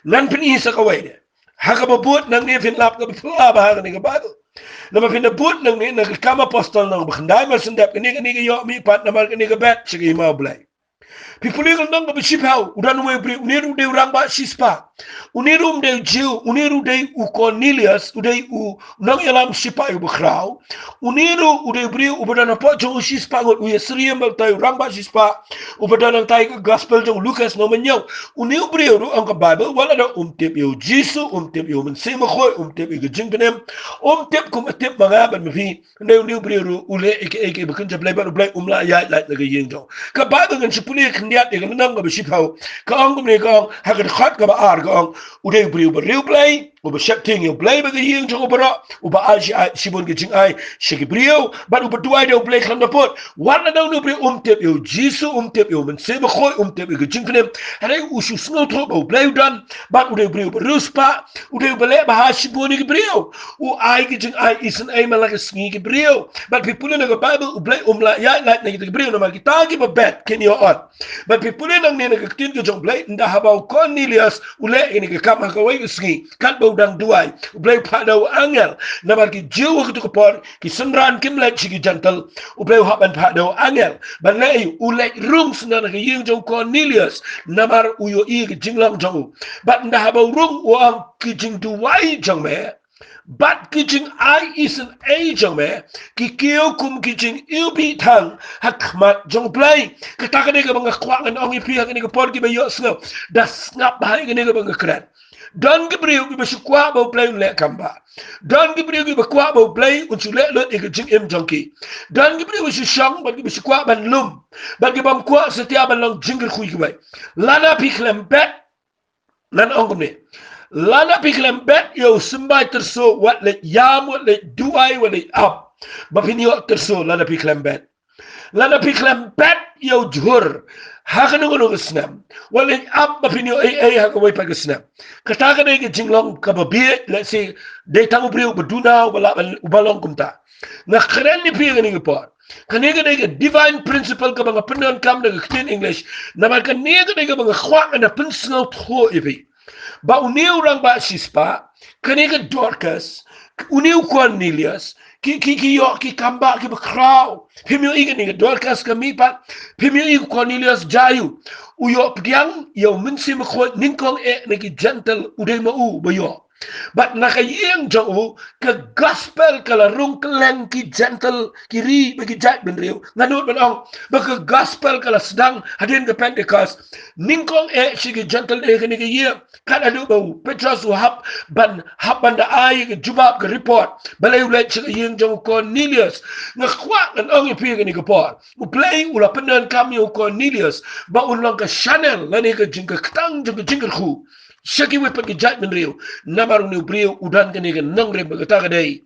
Ngan pyni sa kawei de. Ha kaba bud nangne phin lap kaba phylla bha ha kane ka Bible. Namar phin da bud nangne na Ki Kam Apostol lynnong ba khyndai, mar shen dep kane, kane ka ïoh mih pat namar kane ka bet sha ka hima U Blei. Phi pule ka lynnong kaba shiphew, u don uwei u briew, une ruh u dei u rangbah shispah. Une ruh um dei u Jiw, une ruh u dei u Cornelius, u dei u nongïalam shipai uba khraw. Une ruh u dei u briew uba don hapoh jong u shispah ngut, u ïasyriem ba utai u rangbah shispah, uba don hangtai ka gospel jong u Lukas lynnong ba hynñiew. Une u briew ruh ong ka Bible, wat la da um tip ïa u Jisu, um tip ïa u Mynsiem Bakhuid, um tip ïa ka jingpynim, um tip kumba tip ma nga bad ma phi. Hynrei une u briew ruh u leh ïa kaei kaei ba kynja Blei bad U Blei um lah ïaid lait na ka ïing jong u. Ka Bible ngan shu pule khyndiat ïa ka lynnong kaba shiphew. Ka ong kumne, ka ong ha ka dkhot kaba ar, ka ong, u dei u briew uba riewblei, uba sheptieng ïa U Blei bad ka ïing jong u baroh, uba ai shi-, ai shibun ki jingai sha ki briew, bad uba duwai da U Blei khlem da pud. Wat la da une u briew um tip ïa u Jisu, um tip ïa u Mynsiem Bakhuid, um tip ïa ka jingpynim, hynrei u shu sngewthuh ba U Blei u don, bad u dei u briew uba riewspah, u dei uba leh bha shibun ïa ki briew. U ai ki jingai isynei man la ka sngi ïa ki briew. Bad phi pule na ka Bible, U Blei um lah ïaid lait na kita ki briew, namar kita kiba bet kin ïoh ot. Bad phi pule nangne na ka ktien ka jong U Blei, ynda haba u Cornelius u leh ïa kane ka kam ha kawei ka sngi, katba u dang duwai, U Blei u phah da u angel. Namar ki Jiw ha kato ka por, ki synran kim leit sha ki Jentil. U Blei u hap ban phah da u angel ban leh, u leit rung sha na ka ïing jong u Cornelius, namar u ïohi ïa ka jinglong jong u. Bad ynda haba u rung, u ong, ki jingduwai jong me bad ki jingai isynei jong me ki kiew kum ki jingiwbih thang ha khmat jong U Blei. Kata ka dei kaba nga kwah ngan ong ïa phi ha kane ka por, kiba ïohsngew, da sngap bha ïa kane kaba nga kren. Don ki briew kiba shu kwah ba U Blei un leh kam bha. Don ki briew kiba kwah ba U Blei un shu leh lut ïa ka jingim jong ki. Don ki briew kiba shu shong bad kiba shu kwah ban lum, bad kibym kwah satia ban long jingkyrkhu ïa kiwei. Lada phi khlem bet, ngan ong kumne, lada phi khlem bet ïa u symbai tyrso, wat leit ïam, wat leit duwai, wat leit ap, ba phin ïoh tyrso lada phi khlem bet. Lada phi khlem bet ïa u jhur, Ha kano kano ka snem, wat leh ap ba phin ïoh ei ei ha kawei pat ka snem. Kata ka dei ka jinglong kaba bieit, lehse dei tang u briew ba duna uba lah ban, uba long kumta. Nga kren ïa phi ha kane ka por, kane ka dei ka divine principle kaba nga pyndonkam da ka ktien English. Namar kane ka dei kaba nga kwah ngan da pynsngewthuh ïa phi. Ba une u rangbah shispah, kane ka Dorcas, une u Cornelius, ki, ki, ki ïoh ki kambah kiba khraw. Phim ïohi kane ka Dorcas ka mih pat, phim ïohi u Cornelius jai u. U ïoh pdiang ïa u Mynsiem Bakhuid, nyngkong eh na ki Gentile u dei ma u ba ïoh. Bad na ka ïing jong u, ka gospel ka la rung kylleng ki Gentile, ki ri bad ki jaitbynriew. Nga nud ban ong ba ka gospel ka la sdang hadien ka Pentecost. Nyngkong eh sha ki Gentile ha kane ka ïing. Kat haduh ba u Petros u hap ban, hap ban da ai ka jubab, ka report, balei u leit sha ka ïing jong u Cornelius. Nga kwah ngan ong ïa phi ha kane ka por, U Blei u la pyndonkam ïa u Cornelius ba un long ka channel lane ka jingkyrkhu jong ka jingkyrkhu sha kiwei pat ki jaitbynriew. Namar une u briew u don kane ka nongrim ba kata ka dei,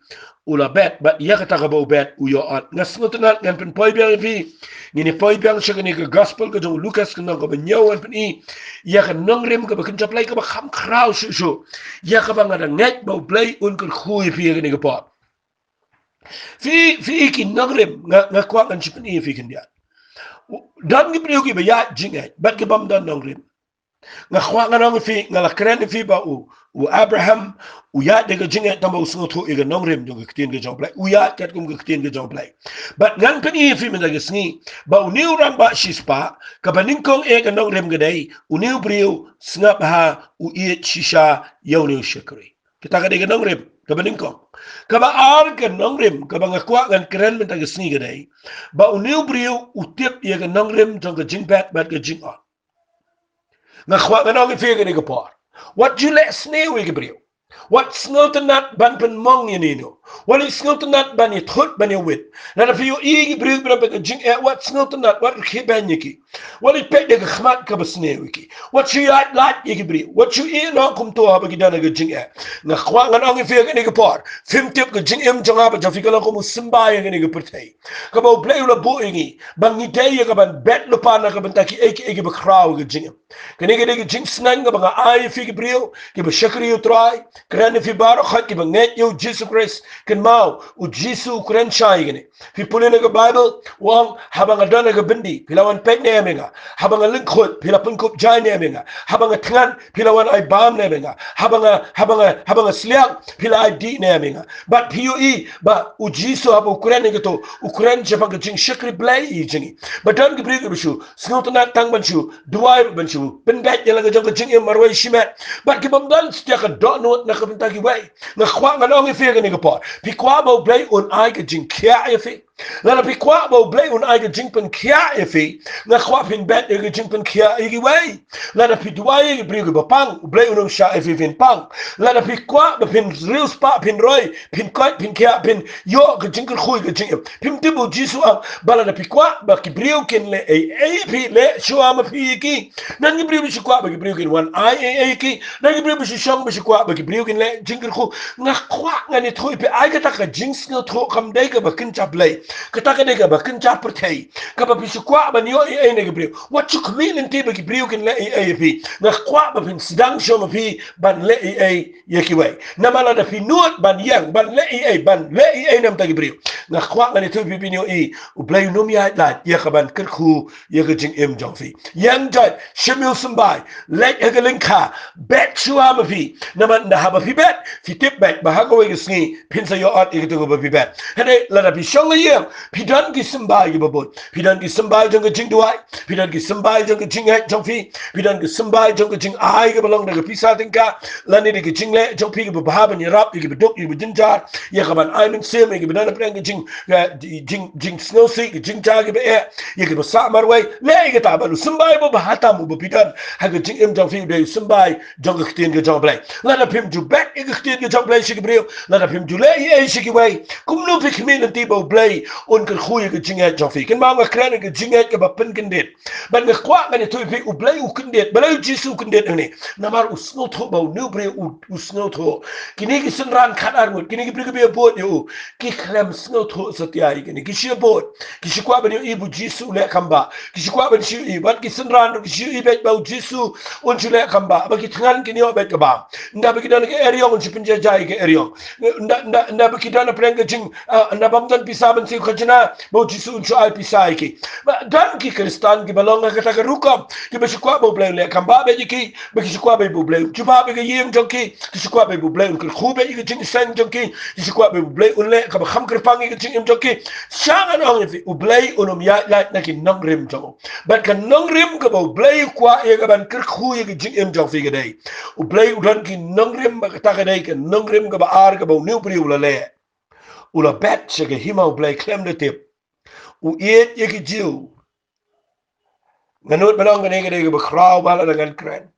u la bet, bad ïa kata kaba u bet u ïoh ot. Nga sngewtynnat, ngan pynpoi biang ïa phi. Ngin ïa poi biang sha kane ka gospel ka jong u Lukas, ka lynnong kaba hynñiew, ngan pyni ïa ka nongrim kaba kynja Blei kaba kham khraw shuh shuh, ïa kaba nga da ngeit ba U Blei un kyrkhu ïa phi ha kane ka por. Phi, phi ki nongrim, nga, nga kwah ngan shu pyni ïa phi khyndiat. Don ki briew kiba ïaid jingngeit bad ki bym don nongrim. Nga kwah ngan ong ïa phi, nga la kren ïa phi ba u, u Abraham u ïaid da ka jingngeit, tangba u sngewthuh ïa ka nongrim jong ka ktien ka jong U Blei. U ïaid katkum ka ktien ka jong U Blei. Bad ngan pyni ïa phi mynta ka sngi ba une u rangbah shispah, kaba nyngkong eh ka nongrim ka dei, une u briew sngap ha u ïeit shisha ïa une u shakri. Kata ka dei ka nongrim kaba nyngkong. Kaba ar ka nongrim kaba nga kwah ngan kren mynta ka sngi ka dei ba une u briew u tip ïa ka nongrim jong ka jingbet bad ka jingong. Nga kwah ngan ong ïa phi ha kane ka por, wat ju leh sniew ïa ki briew. Wat sngewtynnat ban pynmong ïa nino. Wat sngewtynnat ban ïathut ban ïawit. Lada phi ïohi ïa ki briew kiba don bad ka jingeh, wat sngewtynnat, wat rkhie beiñ ïa ki. Wat leit peit da ka khmat kaba sniew ïa ki. Wat shu ïaid lait ïa ki briew. Wat shu ïeh noh kumto haba ki don ha ka jingeh. Nga kwah ngan ong ïa phi ha kane ka por, phim tip ka jingim jong nga bad jong phi ka long kum u symbai ha kane ka pyrthei kaba U Blei u la buh ïa ngi ba ngi dei ïa ka ban bet lypa na ka bynta kiei kiei kiba khraw ha ka jingim. Kane ka dei ka jingsneng kaba nga ai ïa phi ki briew kiba shakri ïa U Trai. Kren ïa phi baroh khoit kiba ngeit ïa U Jisu Khrist. Kynmaw, U Jisu u kren shai ïa kane. Phi pule na ka Baibl, u ong, haba nga don ha ka byndi, phi la wan peit ne em ïa nga? Haba nga lyngkhuid, phi la pynkup jaiñ ne em ïa nga? Haba nga thngan, phi la wan ai bam ne em ïa nga? Haba nga, haba nga, haba nga sliang, phi la ai dih ne em ïa nga? Bad phi ïohi ba U Jisu haba u kren ïa kato, u kren shaphang ka jingshakri Blei ïa jong ngi. Ba don ki briew kiba shu sngewtynnat tang ban shu duwai, ban shu pynbeit ïa la ka jong ka jingim marwei shimet. Bad ki bym don satia ka dohnud na ka bynta kiwei. Nga kwah ngan ong ïa phi ha kane ka por, phi kwah ba U Blei un ai ka jingkhiah ïa phi? Lada phi kwah ba U Blei un ai ka jingpynkhiah ïa phi, nga kwah phin bet ïa ka jingpynkhiah ïa kiwei. Lada phi duwai ïa ki briew kiba pang, U Blei un ym shah ïa phi phin pang. Lada phi kwah ba phin riewspah, phin roi, phin koit, phin khiah, phin ïoh ka jingkyrkhu ïa ka jingim, phim tip ba U Jisu u ong ba lada phi kwah ba ki briew kin leh ei ei ïa phi, leh shuwa ma phi ïa ki. Don ki briew ba shu kwah ba ki briew kin wan ai ei ei ïa ki. Don ki briew ba shu shong ba shu kwah ba ki briew kin leh jingkyrkhu. Nga kwah ngan ïathuh ïa phi, ai kata ka jingsngewthuh kam dei kaba kynja Blei. Kata ka dei kaba kynja pyrthei, kaba phi shu kwah ban ïoh ei ei na ki briew. Wat shu khmih lynti ba ki briew kin leh ei ei ïa phi. Nga kwah ba phin sdang shuwa ma phi ban leh ei ei ïa kiwei. Namar lada phi nud ban ïeng, ban leh ei ei, ban leh ei ei na ka bynta ki briew, nga kwah ngan ïathuh ïa phi, phin ïohi U Blei un ym ïaid lait ïa ka ban kyrkhu ïa ka jingim jong phi. Ïeng jait, shim ïa u symbai, leit ha ka lyngkha, bet shuwa ma phi. Namar ynda haba phi bet, phi tip beit ba ha kawei ka sngi phin sa ïoh ot ïa kato kaba phi bet. Hynrei lada phi shong ha ïing, phi don ki symbai kiba bun. Phi don ki symbai jong ka jingduwai, phi don ki symbai jong ka jingngeit jong phi, phi don ki symbai jong ka jingai kaba long da ka pisa tyngka, lane da ka jingleh jong phi kaba bha ban ïarap ïa kiba duk, ïa kiba jynjar, ïa ka ban ai mynsiem ïa kiba don hapdeng ka jing, eh, jing, jingsngewsih, ka jingjia kiba eh, ïa kiba sah marwei. Leh ïa kata bad u symbai uba bha tam uba phi don ha ka jingim jong phi u dei u symbai jong ka ktien ka jong U Blei. Lada phim ju bet ïa ka ktien ka jong U Blei sha ki briew, lada phim ju leh ei ei sha kiwei, kumno phi khmih lynti ba U Blei un kyrkhu ïa ka jingngeit jong phi. Kynmaw nga kren ïa ka jingngeit kaba pynkyndit. Bad nga kwah ngan ïathuh ïa phi, U Blei u kyndit. Balei U Jisu u kyndit hangne? Namar u sngewthuh ba une u briew u, u sngewthuh. Kine ki synran khatar ngut, kine ki briew kiba ïabud ïa u, ki khlem sngewthuh satia ïa kine. Ki shu ïabud, ki shu kwah ban ïohi ba U Jisu u leh kam bah. Ki shu kwah ban shu ïohi, bad ki synran ruh ki shu ïohi beit ba U Jisu un shu leh kam bah. Ba ki thngan kin ïoh beit ka bam. Ynda ba ki don ha ka eriong un shu pynjah jai ha ka eriong. Ynda, ynda, ynda ba ki don hapdeng ka jing, ah, ynda bym don pisa ban siew khajna, ba U Jisu un shu ai pisa ïa ki. Ba don ki Khristan kiba long ha kata ka rukom, kiba shu kwah ba U Blei un leh kam bah beit ïa ki, ba ki shu kwah ba U Blei un jubab ïa ka ïing jong ki, ki shu kwah ba U Blei un kyrkhu beit ïa ka jingïaseng jong ki, ki shu kwah ba U Blei un leh kaba kham kyrpang ïa ka jingim jong ki. Sha ngan ong ïa phi, U Blei un ym ïaid lait na ki nongrim jong u. Bad ka nongrim kaba U Blei u kwah ïa ka ban kyrkhu ïa ka jingim jong phi ka dei, U Blei u don ki nongrim, ba kata ka dei ka nongrim kaba ar kaba une u briew u la leh. U la bet sha ka hima U Blei khlem da tip. U ïeit ïa ki Jiw. Nga nud ban ong kane ka dei kaba khraw ba lada ngan kren.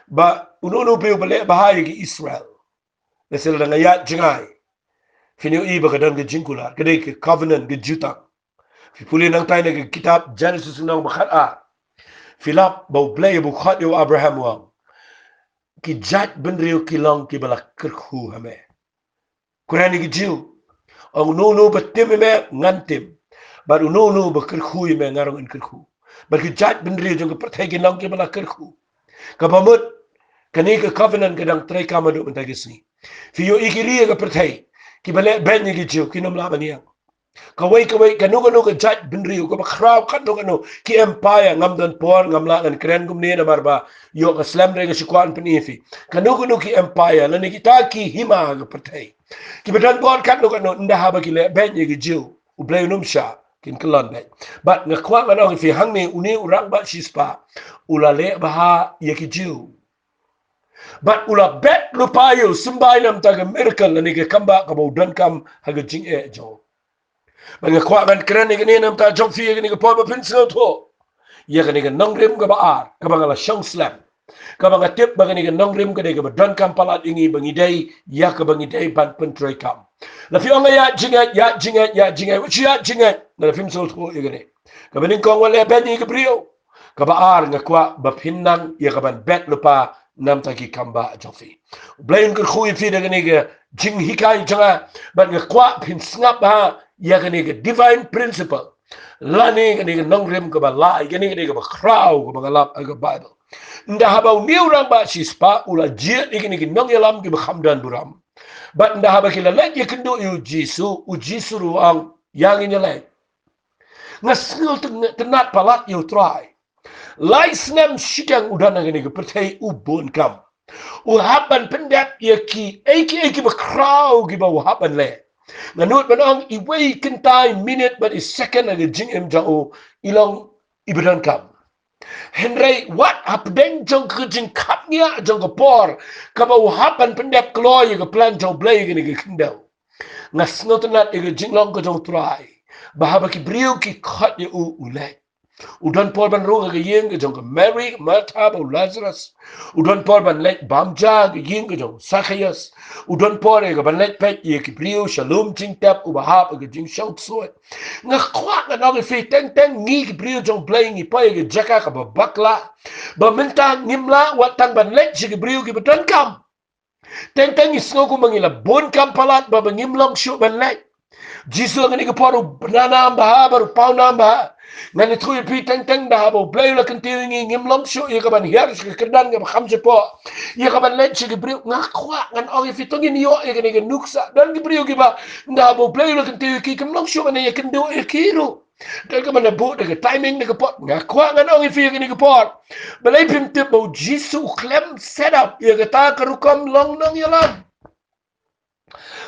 Ba uno uno u briew ba leh bha ïa ki Israel, lehse lada nga ïaid jngai, phin ïohi ba ka don ka jingkular, ka dei ka covenant, ka jutang. Phi pule nangtai na ka kitab Genesis lynnong ba khatar, phi lap ba U Blei ba u khot ïa u Abraham u ong, ki jaitbynriew ki long kiba la kyrkhu ha me. Kren ïa ki Jiw. Ong, uno uno uba tim ïa me ngan tim. Bad uno uno uba kyrkhu ïa me nga ruh ngan kyrkhu. Bad ki jaitbynriew jong ka pyrthei kin long kiba la kyrkhu. Kaba mut kane ka covenant ka dang treikam haduh mynta ka sngi. Phi ïohi ki ri ha ka pyrthei kiba leh beiñ ïa ki Jiw, kin ym lah ban ïeng. Kawei kawei, kano kano ka jaitbynriew kaba khraw, kano kano ki empire, ngam don por, ngam lah ngan kren kumne namar ba ïoh ka slem re, nga shu kwah ban pyni ïa phi. Kano kano ki empire lane kita ki hima ha ka pyrthei kiba don bor kano kano, ynda haba ki leh beiñ ïa ki Jiw, U Blei un ym shah, kin kyllon beit. Bad nga kwah ngan ong ïa phi hangne, une u rangbah shispah u la leh bha ïa ki Jiw. Bad u la bet lypa ïa u, symbai namar ka miracle lane ka kam bah kaba u donkam ha ka jingeh jong u. Bad nga kwah ngan kren ïa kane namar jong phi ïa kane ka por ba phin sngewthuh ïa kane ka nongrim kaba ar kaba nga la shong slem, kaba nga tip ba kane ka nongrim ka dei kaba donkam palat ïa ngi, ba ngi dei, ïa kaba ngi dei ban pyntreikam. La phi ong ïa jingngeit, ïa jingngeit, ïa jingngeit, wat shu ïa jingngeit. Lada phim sngewthuh ïa kane, kaba nyngkong, wat leh beiñ ïa ki briew. Kaba ar, nga kwah ba phin nang ïa kaban bet lypa namar ki kam bah jong phi. U Blei un kyrkhu ïa phi da kane ka jinghikai jong nga, bad nga kwah phin sngap bha ïa kane ka divine principle lane kane ka nongrim kaba lai, kane ka dei kaba khraw kaba nga lap ha ka Baibl. Ynda haba une u rangbah shispah u la jied ïa kine ki nongïalam kiba kham don burom, bad ynda haba ki la leit ïakynduh ïa U Jisu, U Jisu ruh u ong, ïa ngin ïaleit. Nga sngewtynnat palat ïa U Trai. Lai snem shiteng u don ha kane ka pyrthei, u bun kam. U hap ban pyndep ïa kiei kiei kiba khraw kiba u hap ban leh. Nga nud ban ong, iwei i kynta i minit bad i second ha ka jingim jong u i long iba donkam. Hynrei wat hapdeng jong ka jingkhapngiah jong ka por kaba u hap ban pyndep kloi ïa ka plan jong U Blei ha kane ka khyndew, nga sngewtynnat ïa ka jinglong ka jong U Trai, ba haba ki briew ki khot ïa u, u leit. U don por ban rung ha ka ïing ka jong ka Mary, Martha bad u Lazarus. U don por ban leit bam ja ha ka ïing ka jong u Zacchaeus. U don por ïa ka ban leit peit ïa ki briew sha lum jingtep uba hap ha ka jingshong ksuid. Nga kwah ngan ong ïa phi, teng teng ngi ki briew jong U Blei ngi poi ha ka jaka kaba bakla, ba mynta ngim lah wat tang ban leit sha ki briew kiba donkam. Teng teng ngi sngew kumba ngi la bun kam palat ba, ba ngim long shuh ban leit. Jisu ha kane ka por u bna nam bha bad u paw nam bha. Ngan ïathuh ïa phi, teng teng ynda haba U Blei u la kyntiew ïa ngi, ngim long shuh ïa kaban hiar sha ka kyrdan kaba kham shapoh, ïa kaban leit sha ki briew. Nga kwah ngan ong ïa phi, to ngin ïoh ïa kane ka nuksa. Don ki briew kiba ynda haba U Blei u la kyntiew ïa ki, kim long shuh ban ïakynduh ïa ki ruh. Dei ka ban da buh da ka timing da ka por. Nga kwah ngan ong ïa phi ha kane ka por, balei phim tip ba U Jisu u khlem set up ïa kata ka rukom long nongïalam?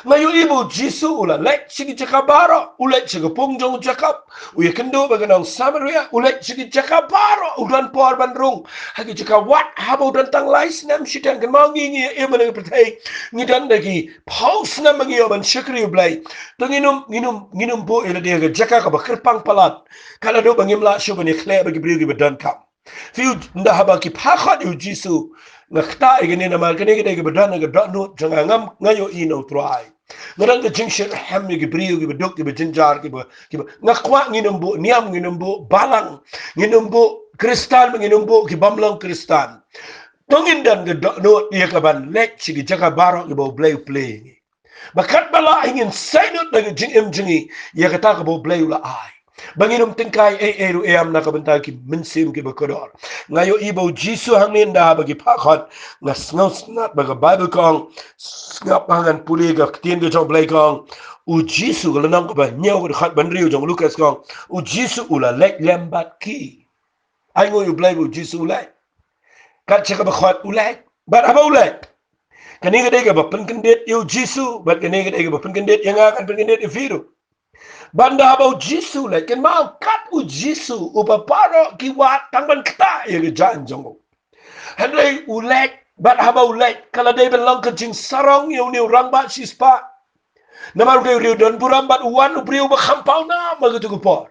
Nga ïohi ba U Jisu u la leit sha ki jaka baroh, u leit sha ka pung jong u Jakob, u ïakynduh bad ka nong Samaria, u leit sha ki jaka baroh, u don por ban rung ha ki jaka, wat haba u don tang lai snem shiteng. Kynmaw ngi, ngi ïa im ha kane ka pyrthei, ngi don da ki phew snem ba ngi ïoh ban shakri U Blei. To ngin ym, ngin ym, ngin ym buh ïa lade ha ka jaka kaba kyrpang palat, ka la duh ba ngim lah shuh ban ïakhleh bad ki briew kiba donkam. Phi, ynda haba ki phah khot ïa U Jisu, nga ktah ïa kane namar kane ka dei kaba don ha ka dohnud jong nga, ngam, nga ïohi na U Trai. Nga don ka jingshit hem ïa ki briew kiba duk, kiba jynjar, kiba, kiba, nga kwah ngin ym buh niam, ngin ym buh balang, ngin ym buh Khristan, ngin ym buh ki bym long Khristan. To ngin don ka dohnud ïa ka ban leit sha ki jaka baroh kiba U Blei u plie ïa ngi. Ba katba lah hi ngin saiñdur da ka jingim jong ngi ïa kata kaba U Blei u la ai. Ba ngin ym tyngkai ei ei ruh em na ka bynta ki mynsiem kiba kordor. Nga ïohi ba U Jisu hangne ynda haba ki phah khot, nga sngewsynei ba ka Baibl ka ong, sngap ha ngan pule ka ktien ka jong U Blei ka ong. U Jisu ka lynnong kaba hynñiew ka dkhot ba hynriew jong u Lukas ka ong, U Jisu u la leit lem bad ki. Ai nguh ïa U Blei ba U Jisu u leit. Kat sha kaba khot u leit. Bad haba u leit, kane ka dei kaba pynkyndit ïa U Jisu, bad kane ka dei kaba pynkyndit ïa nga, kan pynkyndit ïa phi ruh. Bad ynda haba U Jisu u leit, kynmaw kat U Jisu uba baroh ki wad tang ban ktah ïa ka jaiñ jong u. Hynrei u leit, bad haba u leit, ka la dei ban long ka jingsarong ïa une u rangbah shispah. Namar u dei u briew don burom bad u wan u briew ba kham pawnam ha katu ka por.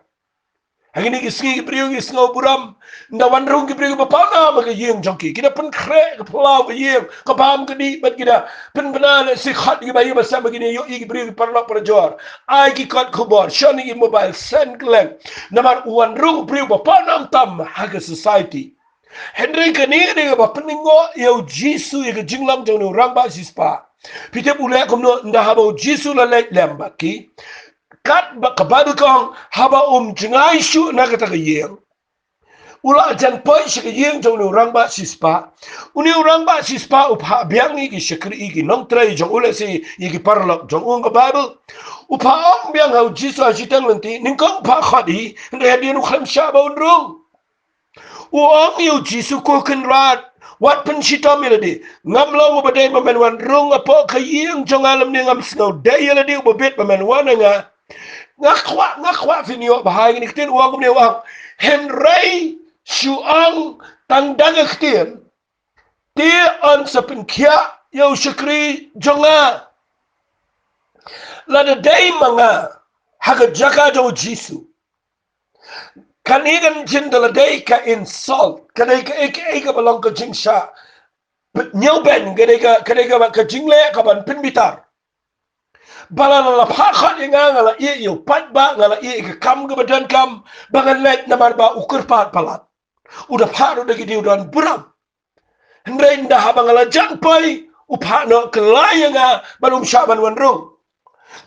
Ha kine ki sngi ki briew ki sngew burom, ynda wan rung ki briew kiba pawnam ha ka ïing jong ki. Ki da pynkhreh ka phyllaw ka ïing, ka bam ka dih, bad ki da pynbna lehse khot kiba ïa ba sem ha kine, ïohi ki briew ki paralok parajor. Ai ki kot khubor, shon ïa ki mobile, send kylleng. Namar u wan rung u briew ba pawnam tam ha ka society. Hynrei kane ka dei kaba pynlyngngoh ïa U Jisu ïa ka jinglong jong une u rangbah shispah. Phi tip u leh kumno? Ynda haba U Jisu u la leit lem bad ki, katba ka Baibl ka ong, haba um jngai shuh na kata ka ïing, u la jan poi sha ka ïing jong une u rangbah shispah. Une u rangbah shispah u phah biang ïa ki shakri, ïa ki nongtrei jong u, lehse ïa ki paralok jong u, ong ka Baibl. U phah ong biang ha U Jisu ha shiteng lynti, nyngkong u phah khot hi, hynrei hadien u khlem shah ba un rung. U ong ïa U Jisu, Ko Kynrad, wat pynshitom ïa lade. Ngam long uba dei ba men wan rung hapoh ka ïing jong nga lymne ngam sngewdei ïa lade uba bit ba men wan ha nga. Nga kwah, nga kwah phin ïoh bha ïa kine ki ktien, u ong kumne, u ong, hynrei shu ong tang da ka ktien, te yn sa pynkhiah ïa u shakri jong nga. Lada dei ma nga ha ka jaka jong U Jisu, kane kan jin da la dei ka insult, ka dei kaei kaei kaba long ka jingshah ñiewbeiñ, ka dei ka, ka dei ka, ka jingleh kaban pynbitar. Ba la, la, la phah khot ïa nga, nga la ïeh ïa u paidbah, nga la ïeh ïa ka kam kaba donkam ba ngan leit, namar ba u kyrpad palat. U da phah ruh da ki diengdon burom. Hynrei ynda haba nga la jan poi, u phah noh kylla ïa nga, bad um shah ban wan rung.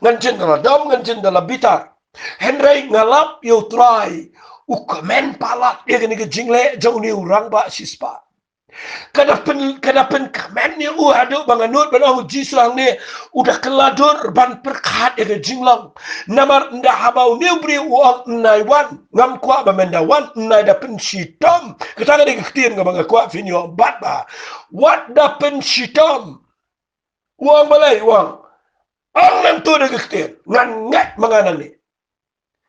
Ngan jin da la dom, ngan jin da la bitar. Hynrei nga lap ïa U Trai, u kmen palat ïa kane ka jingleh jong une u rangbah shispah. Ka da pyn, ka da pynkmen ïa u haduh ba nga nud ban ong U Jisu hangne u da kylla dur ban pyrkhat ïa ka jinglong. Namar ynda haba une u briew u ong, ym nai wan, ngam kwah ba men da wan, ym nai, da pynshitom. Kata ka dei ka ktien kaba nga kwah phin ïoh bat bha. Wat da pynshitom. U ong balei? U ong, ong nangta da ka ktien, ngan ngeit ma nga nangne.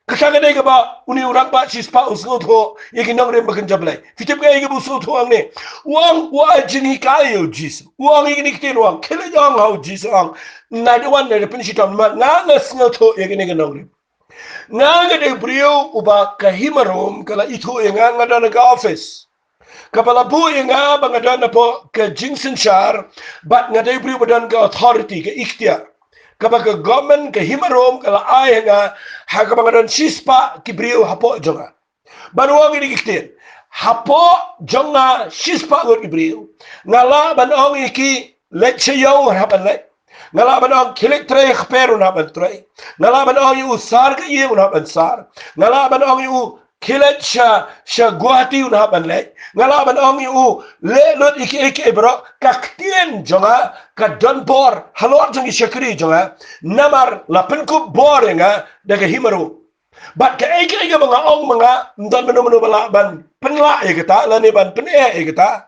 Kata ka dei kaba une u rangbah shispah u sngewthuh ïa ki nongrim ba kynja Blei. Phi tip kaei kaba u sngewthuh hangne? U ong, u ai jinghikai ïa U Jisu. U ong ïa kine ki ktien, u ong, khie leit ong ha U Jisu, ong, ym nai da wan, ym nai da pynshitom, namar nga, nga sngewthuh ïa kine ki nongrim. Nga, nga dei u briew uba ka hima Rom ka la ithuh ïa nga, nga don ha ka office kaba la buh ïa nga ba nga don hapoh ka jingsynshar, bad nga dei u briew ba don ka authority, ka iktiar, kaba ka government, ka hima Rom ka la ai ha nga, ha kaba nga don shispah ki briew hapoh jong nga. Bad u ong ïa kine ki ktien, hapoh jong nga shispah ngut ki briew, nga lah ban ong ïa ki, leit sha ïew, un hap ban leit. Nga lah ban ong, khie leit trei ha kper, un hap ban trei. Nga lah ban ong ïa u, sar ka ïing, un hap ban sar. Nga lah ban ong ïa u, khie leit sha, sha Guwahati, un hap ban leit. Nga lah ban ong ïa u, leh lut ïa kiei kiei baroh. Ka ktien jong nga ka don bor halor jong ki shakri jong nga, namar la pynkup bor ïa nga da ka hima Rom. Bad kaei kaei kaba nga ong ma nga, ym don mano mano ba lah ban pynlah ïa kata lane ban pyneh ïa kata.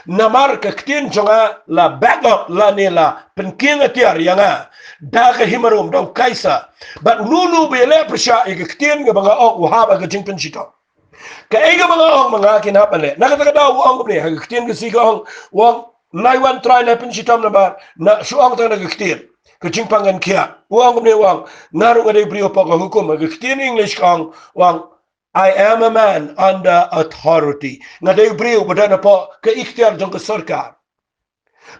Namar ka ktien jong nga la back up lane la pynkieng atiar ïa nga da ka hima Rom, da u Kaisar. Bad uno uno ba ïaleh pyrshah ïa ka ktien kaba nga ong, u hap ha ka jingpynshitom. Kaei kaba nga ong ma nga, kin hap ban leh. Na kata ka daw u ong kumne, ha ka ktien Khasi ka ong, u ong, ym nai wan Trai, ym nai pynshitom, namar, na, shu ong tang da ka ktien, ka jingpang kan khiah. U ong kumne, u ong, nga ruh nga dei u briew hapoh ka hukum. Ha ka ktien English ka ong, u ong, I am a man under authority. Nga dei u briew ba don hapoh ka iktiar jong ka sorkar.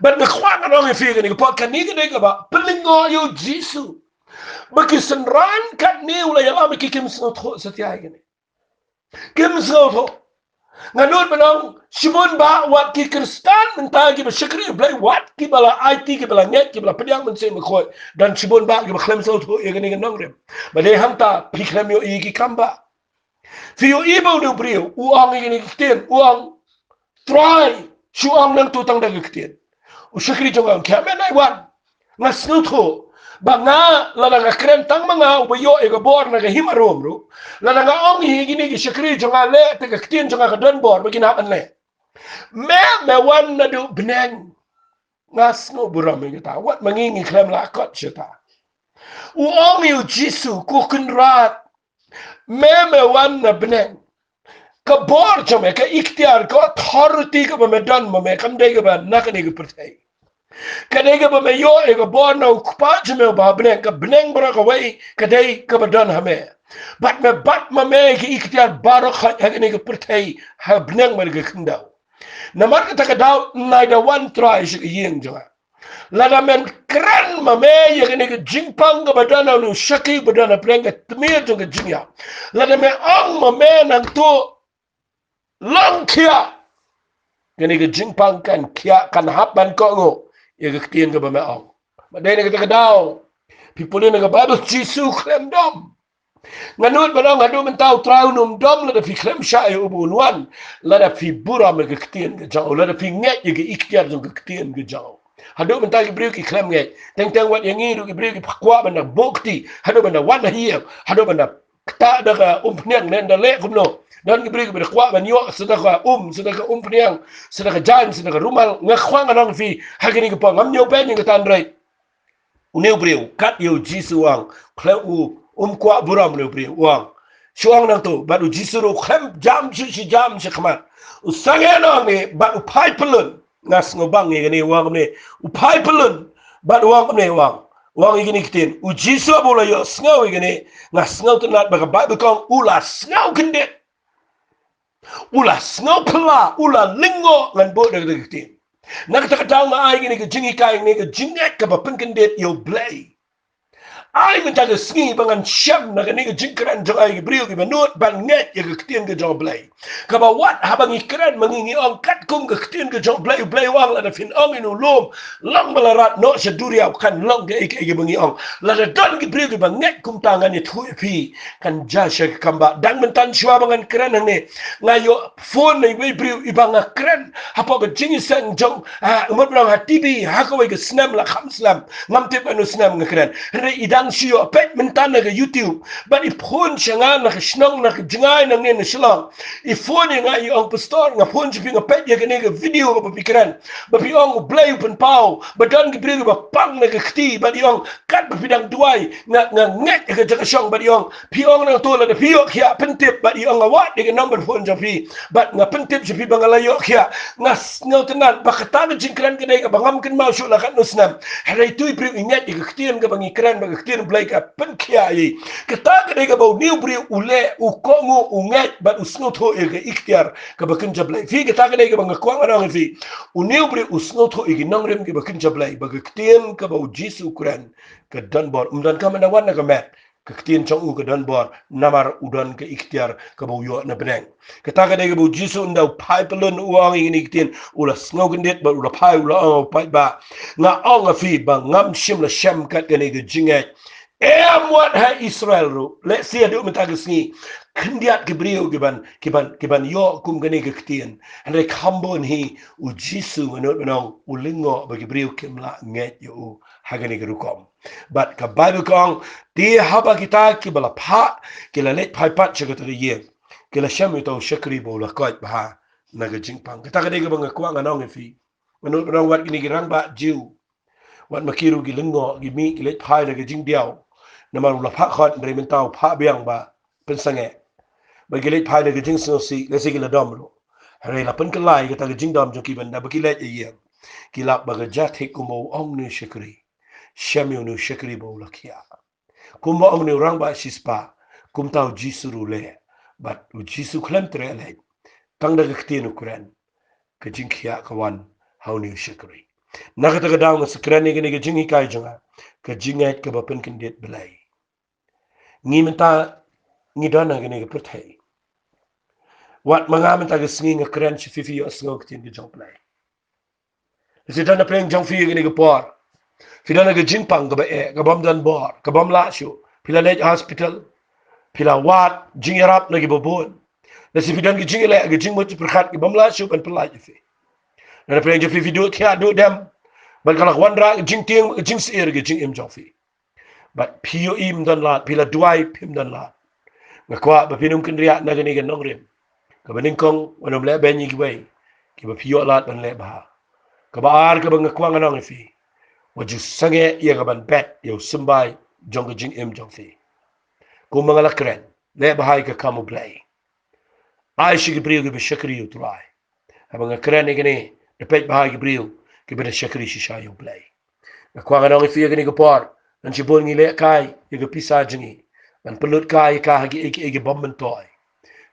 Bad nga kwah ngan ong ïa phi kane ka por, kane ka dei kaba pynlyngngoh ïa u Jisu. Ba ki synran katne u la ïalam, ki kim sngewthuh satia ïa kane. Kim sngewthuh. Nga nud ban ong shibun bah wat ki Khristan mynta kiba shakri Blei, wat kiba la aiti, kiba la ngeit, kiba la pdiang Mynsiem Bakhuid, don shibun bah kiba khlem sngewthuh ïa kane ka nongrim. Ba dei hangta phi khlem ïohi ki kam bah. Phi ïohi ba une u briew u ong ïa kane ka ktien, u ong, Trai, shu ong nangtu tang da ka ktien. U shakri jong nga u ong, khia me nai wan. Nga sngewthuh ba nga, lada nga kren tang ma nga uba ïoh ïa ka bor na ka hima Rom ruh, lada nga ong ïa kine ki shakri jong nga leh te ka ktien jong nga ka don bor, ba kin hap ban leh. Me, me wan naduh bneng. Nga sngewburom ïa kata, wat ma ngi ngi khlem lah kot shata. U ong ïa u Jisu, ko Kynrad, me, me wan na bneng. Ka bor jong me, ka iktiar, ka authority kaba me don ma me, kam dei kaba na kane ka pyrthei. Ka dei kaba me ïoh ïa ka bor na u Kpa jong me uba ha bneng, ka bneng baroh kawei ka dei kaba don ha me. Bad me bat ma me ka iktiar baroh ha kane ka pyrthei, ha bneng bad ka khyndew. Namar kata ka daw, nai da wan Trai sha ka ïing jong nga. Lada men kren ma me ïa kane ka jingpang kaba don ha une u shakri ba don ha pdeng ka tmier jong ka jingïap, lada me ong ma me nangtu, long khia, kane ka jingpang kan khia, kan hap ban kohnguh ïa ka ktien kaba me ong. Ba dei na kata ka daw, phi pule na ka Baibl, Jisu khlem dom. Nga nud ban ong haduh mynta u Trai un ym dom lada phi khlem shah ïa u ba un wan, lada phi burom ïa ka ktien ka jong u, lada phi ngeit ïa ka iktiar jong ka ktien ka jong u. Haduh mynta ki briew ki khlem ngeit. Teng teng wat ïa ngi ruh ki briew ki kwah ban da buh kti, haduh ban da wan ha ïing, haduh ban da ktah da ka umphniang ne da leh kumno. Don ki briew kiba da kwah ban ïoh sa da ka um, sa da ka umphniang, sa da ka jaiñ, sa da ka rumal. Nga kwah ngan ong ïa phi ha kine ki por, ngam ñiew peit ïa kata, hynrei une u briew, kat ïa u Jisu u ong, khlem, u um kwah burom une u briew, u ong, shu ong nangtu. Bad u Jisu ruh u khlem jam shuh, shu jam sha khmat. U sangeh noh ne bad u phai pyllun. Nga sngewbang ïa kane, u ong kumne, u phai pyllun bad u ong kumne, u ong, u ong ïa kine ki ktien. U Jisu haba u la ïohsngew ïa kane, nga sngewtynnat ba ka Baibl ka ong u la sngew kyndit. U la sngew phylla, u la lyngngoh, ngan buh da kata ka ktien. Na kata ka daw nga ai kane ka jinghikai, kane ka jingngeit kaba pynkyndit ïa U Blei. Ai mynta ka sngi ba ngan shem na kane ka jingkren jong nga ïa ki briew kiba nud ban ngeit ïa ka ktien ka jong U Blei. Kaba wat haba ngi kren ma ngi, ngi ong katkum ka ktien ka jong U Blei, U Blei u ong lada phin ong ïa une u lum, long ba la rat noh sha duriaw, kan long kaei kaei kaba ngi ong. Lada don ki briew kiba ngeit kumta, ngan ïathuh ïa phi, kan jia sha ka kam bah. Dang mynta shuwa ba ngan kren hangne, nga ïoh phone na iwei i briew iba nga kren hapoh ka jingïaseng jong, ah, mut ba long ha T V, ha kawei ka snem la kham slem, ngam tip katno snem nga kren. Hynrei i dang shu ïoh peit mynta na ka YouTube, bad i phone sha nga na ka shnong, na ka jngai nangne na Shillong. I phone ïa nga, i ong, Pastor, nga phone sha phi, nga peit ïa kane ka video kaba phi kren, ba phi ong U Blei u pynpaw, ba don ki briew kiba pang na ka kti, bad i ong, katba phi dang duwai, nga, nga ngeit ïa ka jaka shong, bad i ong, phi ong nangtu, lada phi ïoh khiah pyntip, bad i ong, nga wad ïa ka number phone jong phi, bad nga pyntip sha phi ba nga la ïoh khiah. Nga sngewtynnat ba kata ka jingkren ka dei kaba ngam kynmaw shuh la katno snem. Hynrei tu i briew i ngeit ïa ka ktien kaba ngi kren, ba ka ktien U Blei ka pynkhiah ïa i. Kata ka dei kaba une u briew u leh, u kohnguh, u ngeit bad u sngewthuh ïa ka iktiar kaba kynja Blei. Phi, kata ka dei kaba nga kwah ngan ong ïa phi. Une u briew u sngewthuh ïa ki nongrim kiba kynja Blei, ba ka ktien kaba u Jisu u kren ka don bor. Ym donkam ban da wan na ka met, ka ktien jong u ka don bor, namar u don ka iktiar kaba u ïoh na bneng. Kata ka dei kaba u Jisu, ynda u phai pyllun, u ong ïa kine ki ktien, u la sngew kyndit bad u la phai, u la ong, u paidbah, nga ong ha phi ba ngam shym la shem kat kane ka jingngeit. Em, wat ha Israel ruh, lehse haduh mynta ka sngi khyndiat ki briew kiban, kiban, kiban ïoh kum kane ka ktien. Hynrei kham bun hi, u Jisu, nga nud ban ong, u lyngngoh ba ki briew kim lah ngeit ïa u ha kane ka rukom. Bad ka Baibl ka ong, te haba kita kiba la phah ki la leit phai pat sha kata ka ïing, ki la shem ïa uta u shakri ba u la koit bha na ka jingpang. Kata ka dei kaba nga kwah ngan ong ïa phi. Nga nud ban ong, wat kine ki rangbah Jiw, wat ma ki ruh ki lyngngoh, ki mih ki leit phai da ka jingdiaw. Namar u la phah khot, hynrei mynta u phah biang ba pynsangeh. Ba ki leit phai da ka jingsngewsih, lehse ki la dom ruh. Hynrei la pynkylla ïa kata ka jingdom jong ki ban da ba ki leit ïa ïing. Ki lap ba ka jia thik kumba u ong une u shakri. Shem ïa une u shakri ba u la khiah. Kumba ong une u rangbah shispah, kumta u Jisu ruh u leh. Bad u Jisu khlem treh leit, tang da ka ktien u kren, ka jingkhiah ka wan ha une u shakri. Na kata ka daw nga sa kren ïa kane ka jinghikai jong nga, ka jingngeit kaba pynkyndit Blei. Ngi mynta ngi don ha kane ka pyrthei. Wat ma nga mynta ka sngi nga kren sha phi, phi ïohsngew ka ktien ka jong Blei. Lehse don napdeng jong phi ha kane ka por, phi don ha ka jingpang kaba eh, kabym don bor, kabym lah shuh. Phi la leit hospital, phi la wad, jingïarap na kiba bun. Lehse phi don ka jingïaleh, ka jingmut jingpyrkhat kabym lah shuh ban pyllait ïa phi. Don napdeng jong phi, phi duh thiah duh dem, bad ka la wanrah ka jingtieng, ka jingsyier, ka jingim jong phi. Bad phi ïohi ym don lad, phi la duwai phim don lad. Nga kwah ba phin ym kynriah na kane ka nongrim kaba nyngkong, wat nym lehbeiñ ïa kiwei kiba phi ïoh lad ban leh bha. Kaba ar, kaba nga kwah ngan ong ïa phi, wat ju sangeh ïa ka ban bet ïa u symbai jong ka jingim jong phi. Kumba nga la kren, leh bha ïa ka kam U Blei. Ai sha ki briew kiba shakri ïa U Trai. Haba nga kren ïa kane, da peit bha ïa ki briew kiba da shakri shisha ïa U Blei. Nga kwah ngan ong ïa phi ha kane ka por, ngan shibun ngi leh kai ïa ka pisa jong ngi, ngan pynlut kai ïa ka ha kiei kiei kibym myntoi.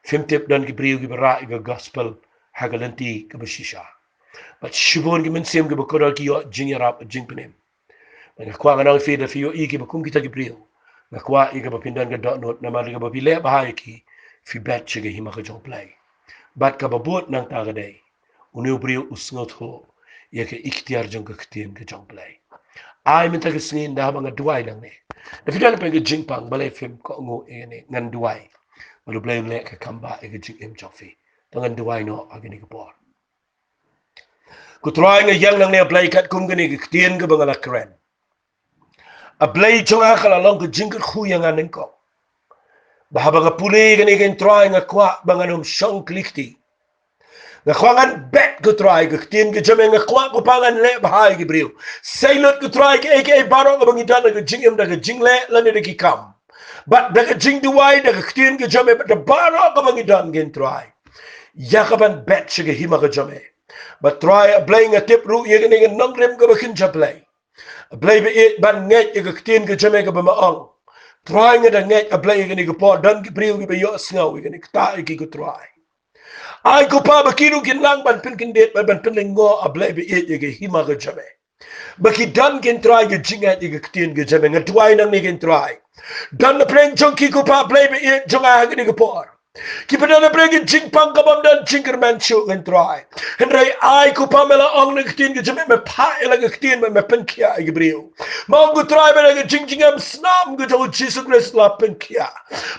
Phim tip, don ki briew kiba rah ïa ka gospel ha ka lynti kaba shisha. Bad shibun ki mynsiem kiba kordor ki ïoh jingïarap, jingpynim. Bad nga kwah ngan ong ïa phi, da phi ïohi kiba kum kita ki briew, nga kwah ïa kaba phin don ka dohnud, namar kaba phi leh bha ïa ki, phi bet sha ka hima ka jong U Blei. Bad kaba bud nangta ka dei, une u briew u sngewthuh ïa ka ikhtiar jong ka ktien ka jong U Blei. Ai mynta ka sngi, ynda haba nga duwai nangne, da phi don napdeng ka jingpang balei phim kohnguh ïa kane, ngan duwai ba U Blei un leh ka kam ba ïa ka jingim jong phi. To ngan duwai noh ha kane ka por. Ko Trai, nga ïeng nangne, A Blei, katkum kane ka ktien kaba nga la kren. A Blei jong nga, ka la long ka jingkyrkhu ïa nga nyngkong ba haba nga pule ïa kane, ko Trai, nga kwah ba ngan ym shong khlieh. Nga kwah ngan bet, ko Trai, ka ktien ka jong me, nga kwah, ko Pa, ngan leh bha ïa ki briew. Sei lut, ko Trai, kaei kaei baroh kaba ngi don, da ka jingim, da ka jingleh lane da ki kam, bad da ka jingduwai, da ka ktien ka jong me, bad da baroh kaba ngi don, ko Trai, ïa ka ban bet sha ka hima ka jong me. Bad Trai, A Blei, nga tip ruh ïa kane ka nongrim kaba kynja Blei. A Blei ba ïeit, ban ngeit ïa ka ktien ka jong me kaba me ong. Trai, nga da ngeit, A Blei, ïa kane ka por don ki briew kiba ïohsngew ïa kane, ktah ïa ki, ko Trai. Ai, ko Pa, ba ki ruh kin nang ban pynkyndit, ban, ban pynlyngngoh, A Blei ba ïeit, ïa ka hima ka jong me, ba ki don, ko Trai, ka jingngeit ïa ka ktien ka jong me. Nga duwai nangne, ko Trai, don napdeng jong ki, ko Pa, A Blei ba ïeit jong nga, ha kane ka por, kiba don napdeng ka jingpang kabym don jingkyrmen shuh, ko Trai. Hynrei ai, ko Pa, me la ong na ka ktien ka jong me, me phah ïa la ka ktien, me, me pynkhiah ïa ki briew. Me ong, ko Trai, ba da ka jingjngem snam ka jong U Jisu Khrist la pynkhiah.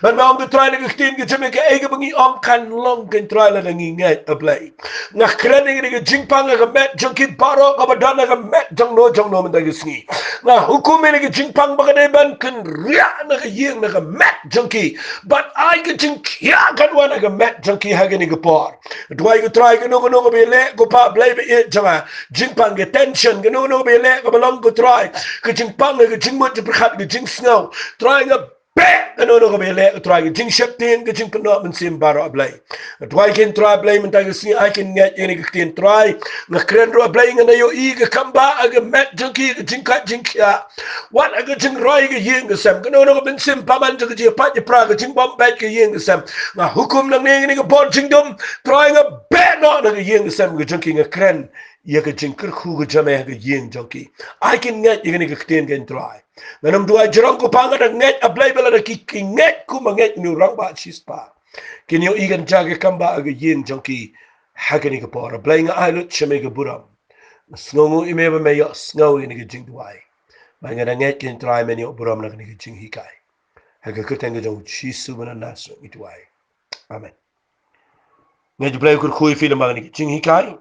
Bad me ong, ko Trai, na ka ktien ka jong me, kaei kaba ngi ong kan long, ko Trai, lada ngi ngeit, A Blei. Nga kren ïa kane ka jingpang ha ka met jong ki baroh, kaba don ha ka met jongno jongno mynta ka sngi. Nga hukum ïa kane ka jingpang ba ka dei ban kynriah na ka ïing, na ka met jong ki. Bad ai ka jingkhiah kan wan ha ka met jong ki ha kane ka por. Duwai, ko Trai, kano kano kaba ïaleh, ko Pa, Blei ba ïeit jong nga, jingpang, ka tension, kano kano kaba ïaleh kaba long, ko Trai, ka jingpang, ka jingmut jingpyrkhat, ka jingsngew, Trai, nga beh, kano kano kaba ïaleh, ko Trai, ka jingsheptieng, ka jingpynnoh mynsiem baroh, A Blei. Duwai, ko Trai, A Blei, mynta ka sngi, ai kin ngeit ïa kane ka ktien, Trai. Nga kren ruh, A Blei, ngan da ïohi ka kam ba ha ka met jong ki, ka jingkait jingkhiah, wat ha ka jingroi ka ïing ka sem, kano kano ka mynsiem bymman jong ka jingïapait ïapra, ka jingbym beit ka ïing ka sem, nga hukum nangne, ïa kane ka bor jingdum, Trai, nga beh noh na ka ïing ka sem ka jong ki. Nga kren ïa ka jingkyrkhu ka jong me ha ka ïing jong ki. Ai kin ngeit ïa kane ka ktien, ko Trai. Ngan ym duwai jrong, ko Pa, nga da ngeit, A Blei, ba lada ki, ki ngeit kumba ngeit une u rangbah shispah, kin ïohi kan jia ka kam ba ha ka ïing jong ki ha kane ka por. A Blei, nga ai lut sha me ka burom. Nga sngewnguh ïa me ba me ïohsngew ïa kane ka jingduwai. Bad nga da ngeit, ko Trai, men ïoh burom na kane ka jinghikai. Ha ka kyrteng ka jong U Jisu ba na Nasareth ngi duwai. Amen. Nga ju, Blei u kyrkhu ïa phi lyngba kane ka jinghikai.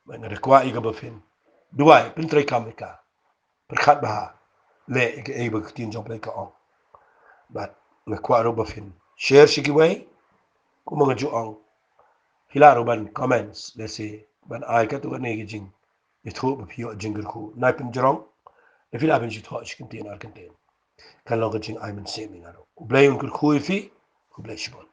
Bad nga da kwah ïa ka ba phin duwai, pyntreikam ïa ka, pyrkhat bha, leh ïa kaei ba ka ktien jong U Blei ka ong. Bad nga kwah ruh ba phin share sha kiwei. Kumba nga ju ong, phi lah ruh ban comments, lehse ban ai katto katne ka jingïathuh ba phi ïoh jingkyrkhu. Nai pynjrong, lada phi lah ban shu thoh shi kyntien ar kyntien, kan long ka jingai mynsiem ïa nga ruh. U Blei un kyrkhu ïa phi. Khublei shibun.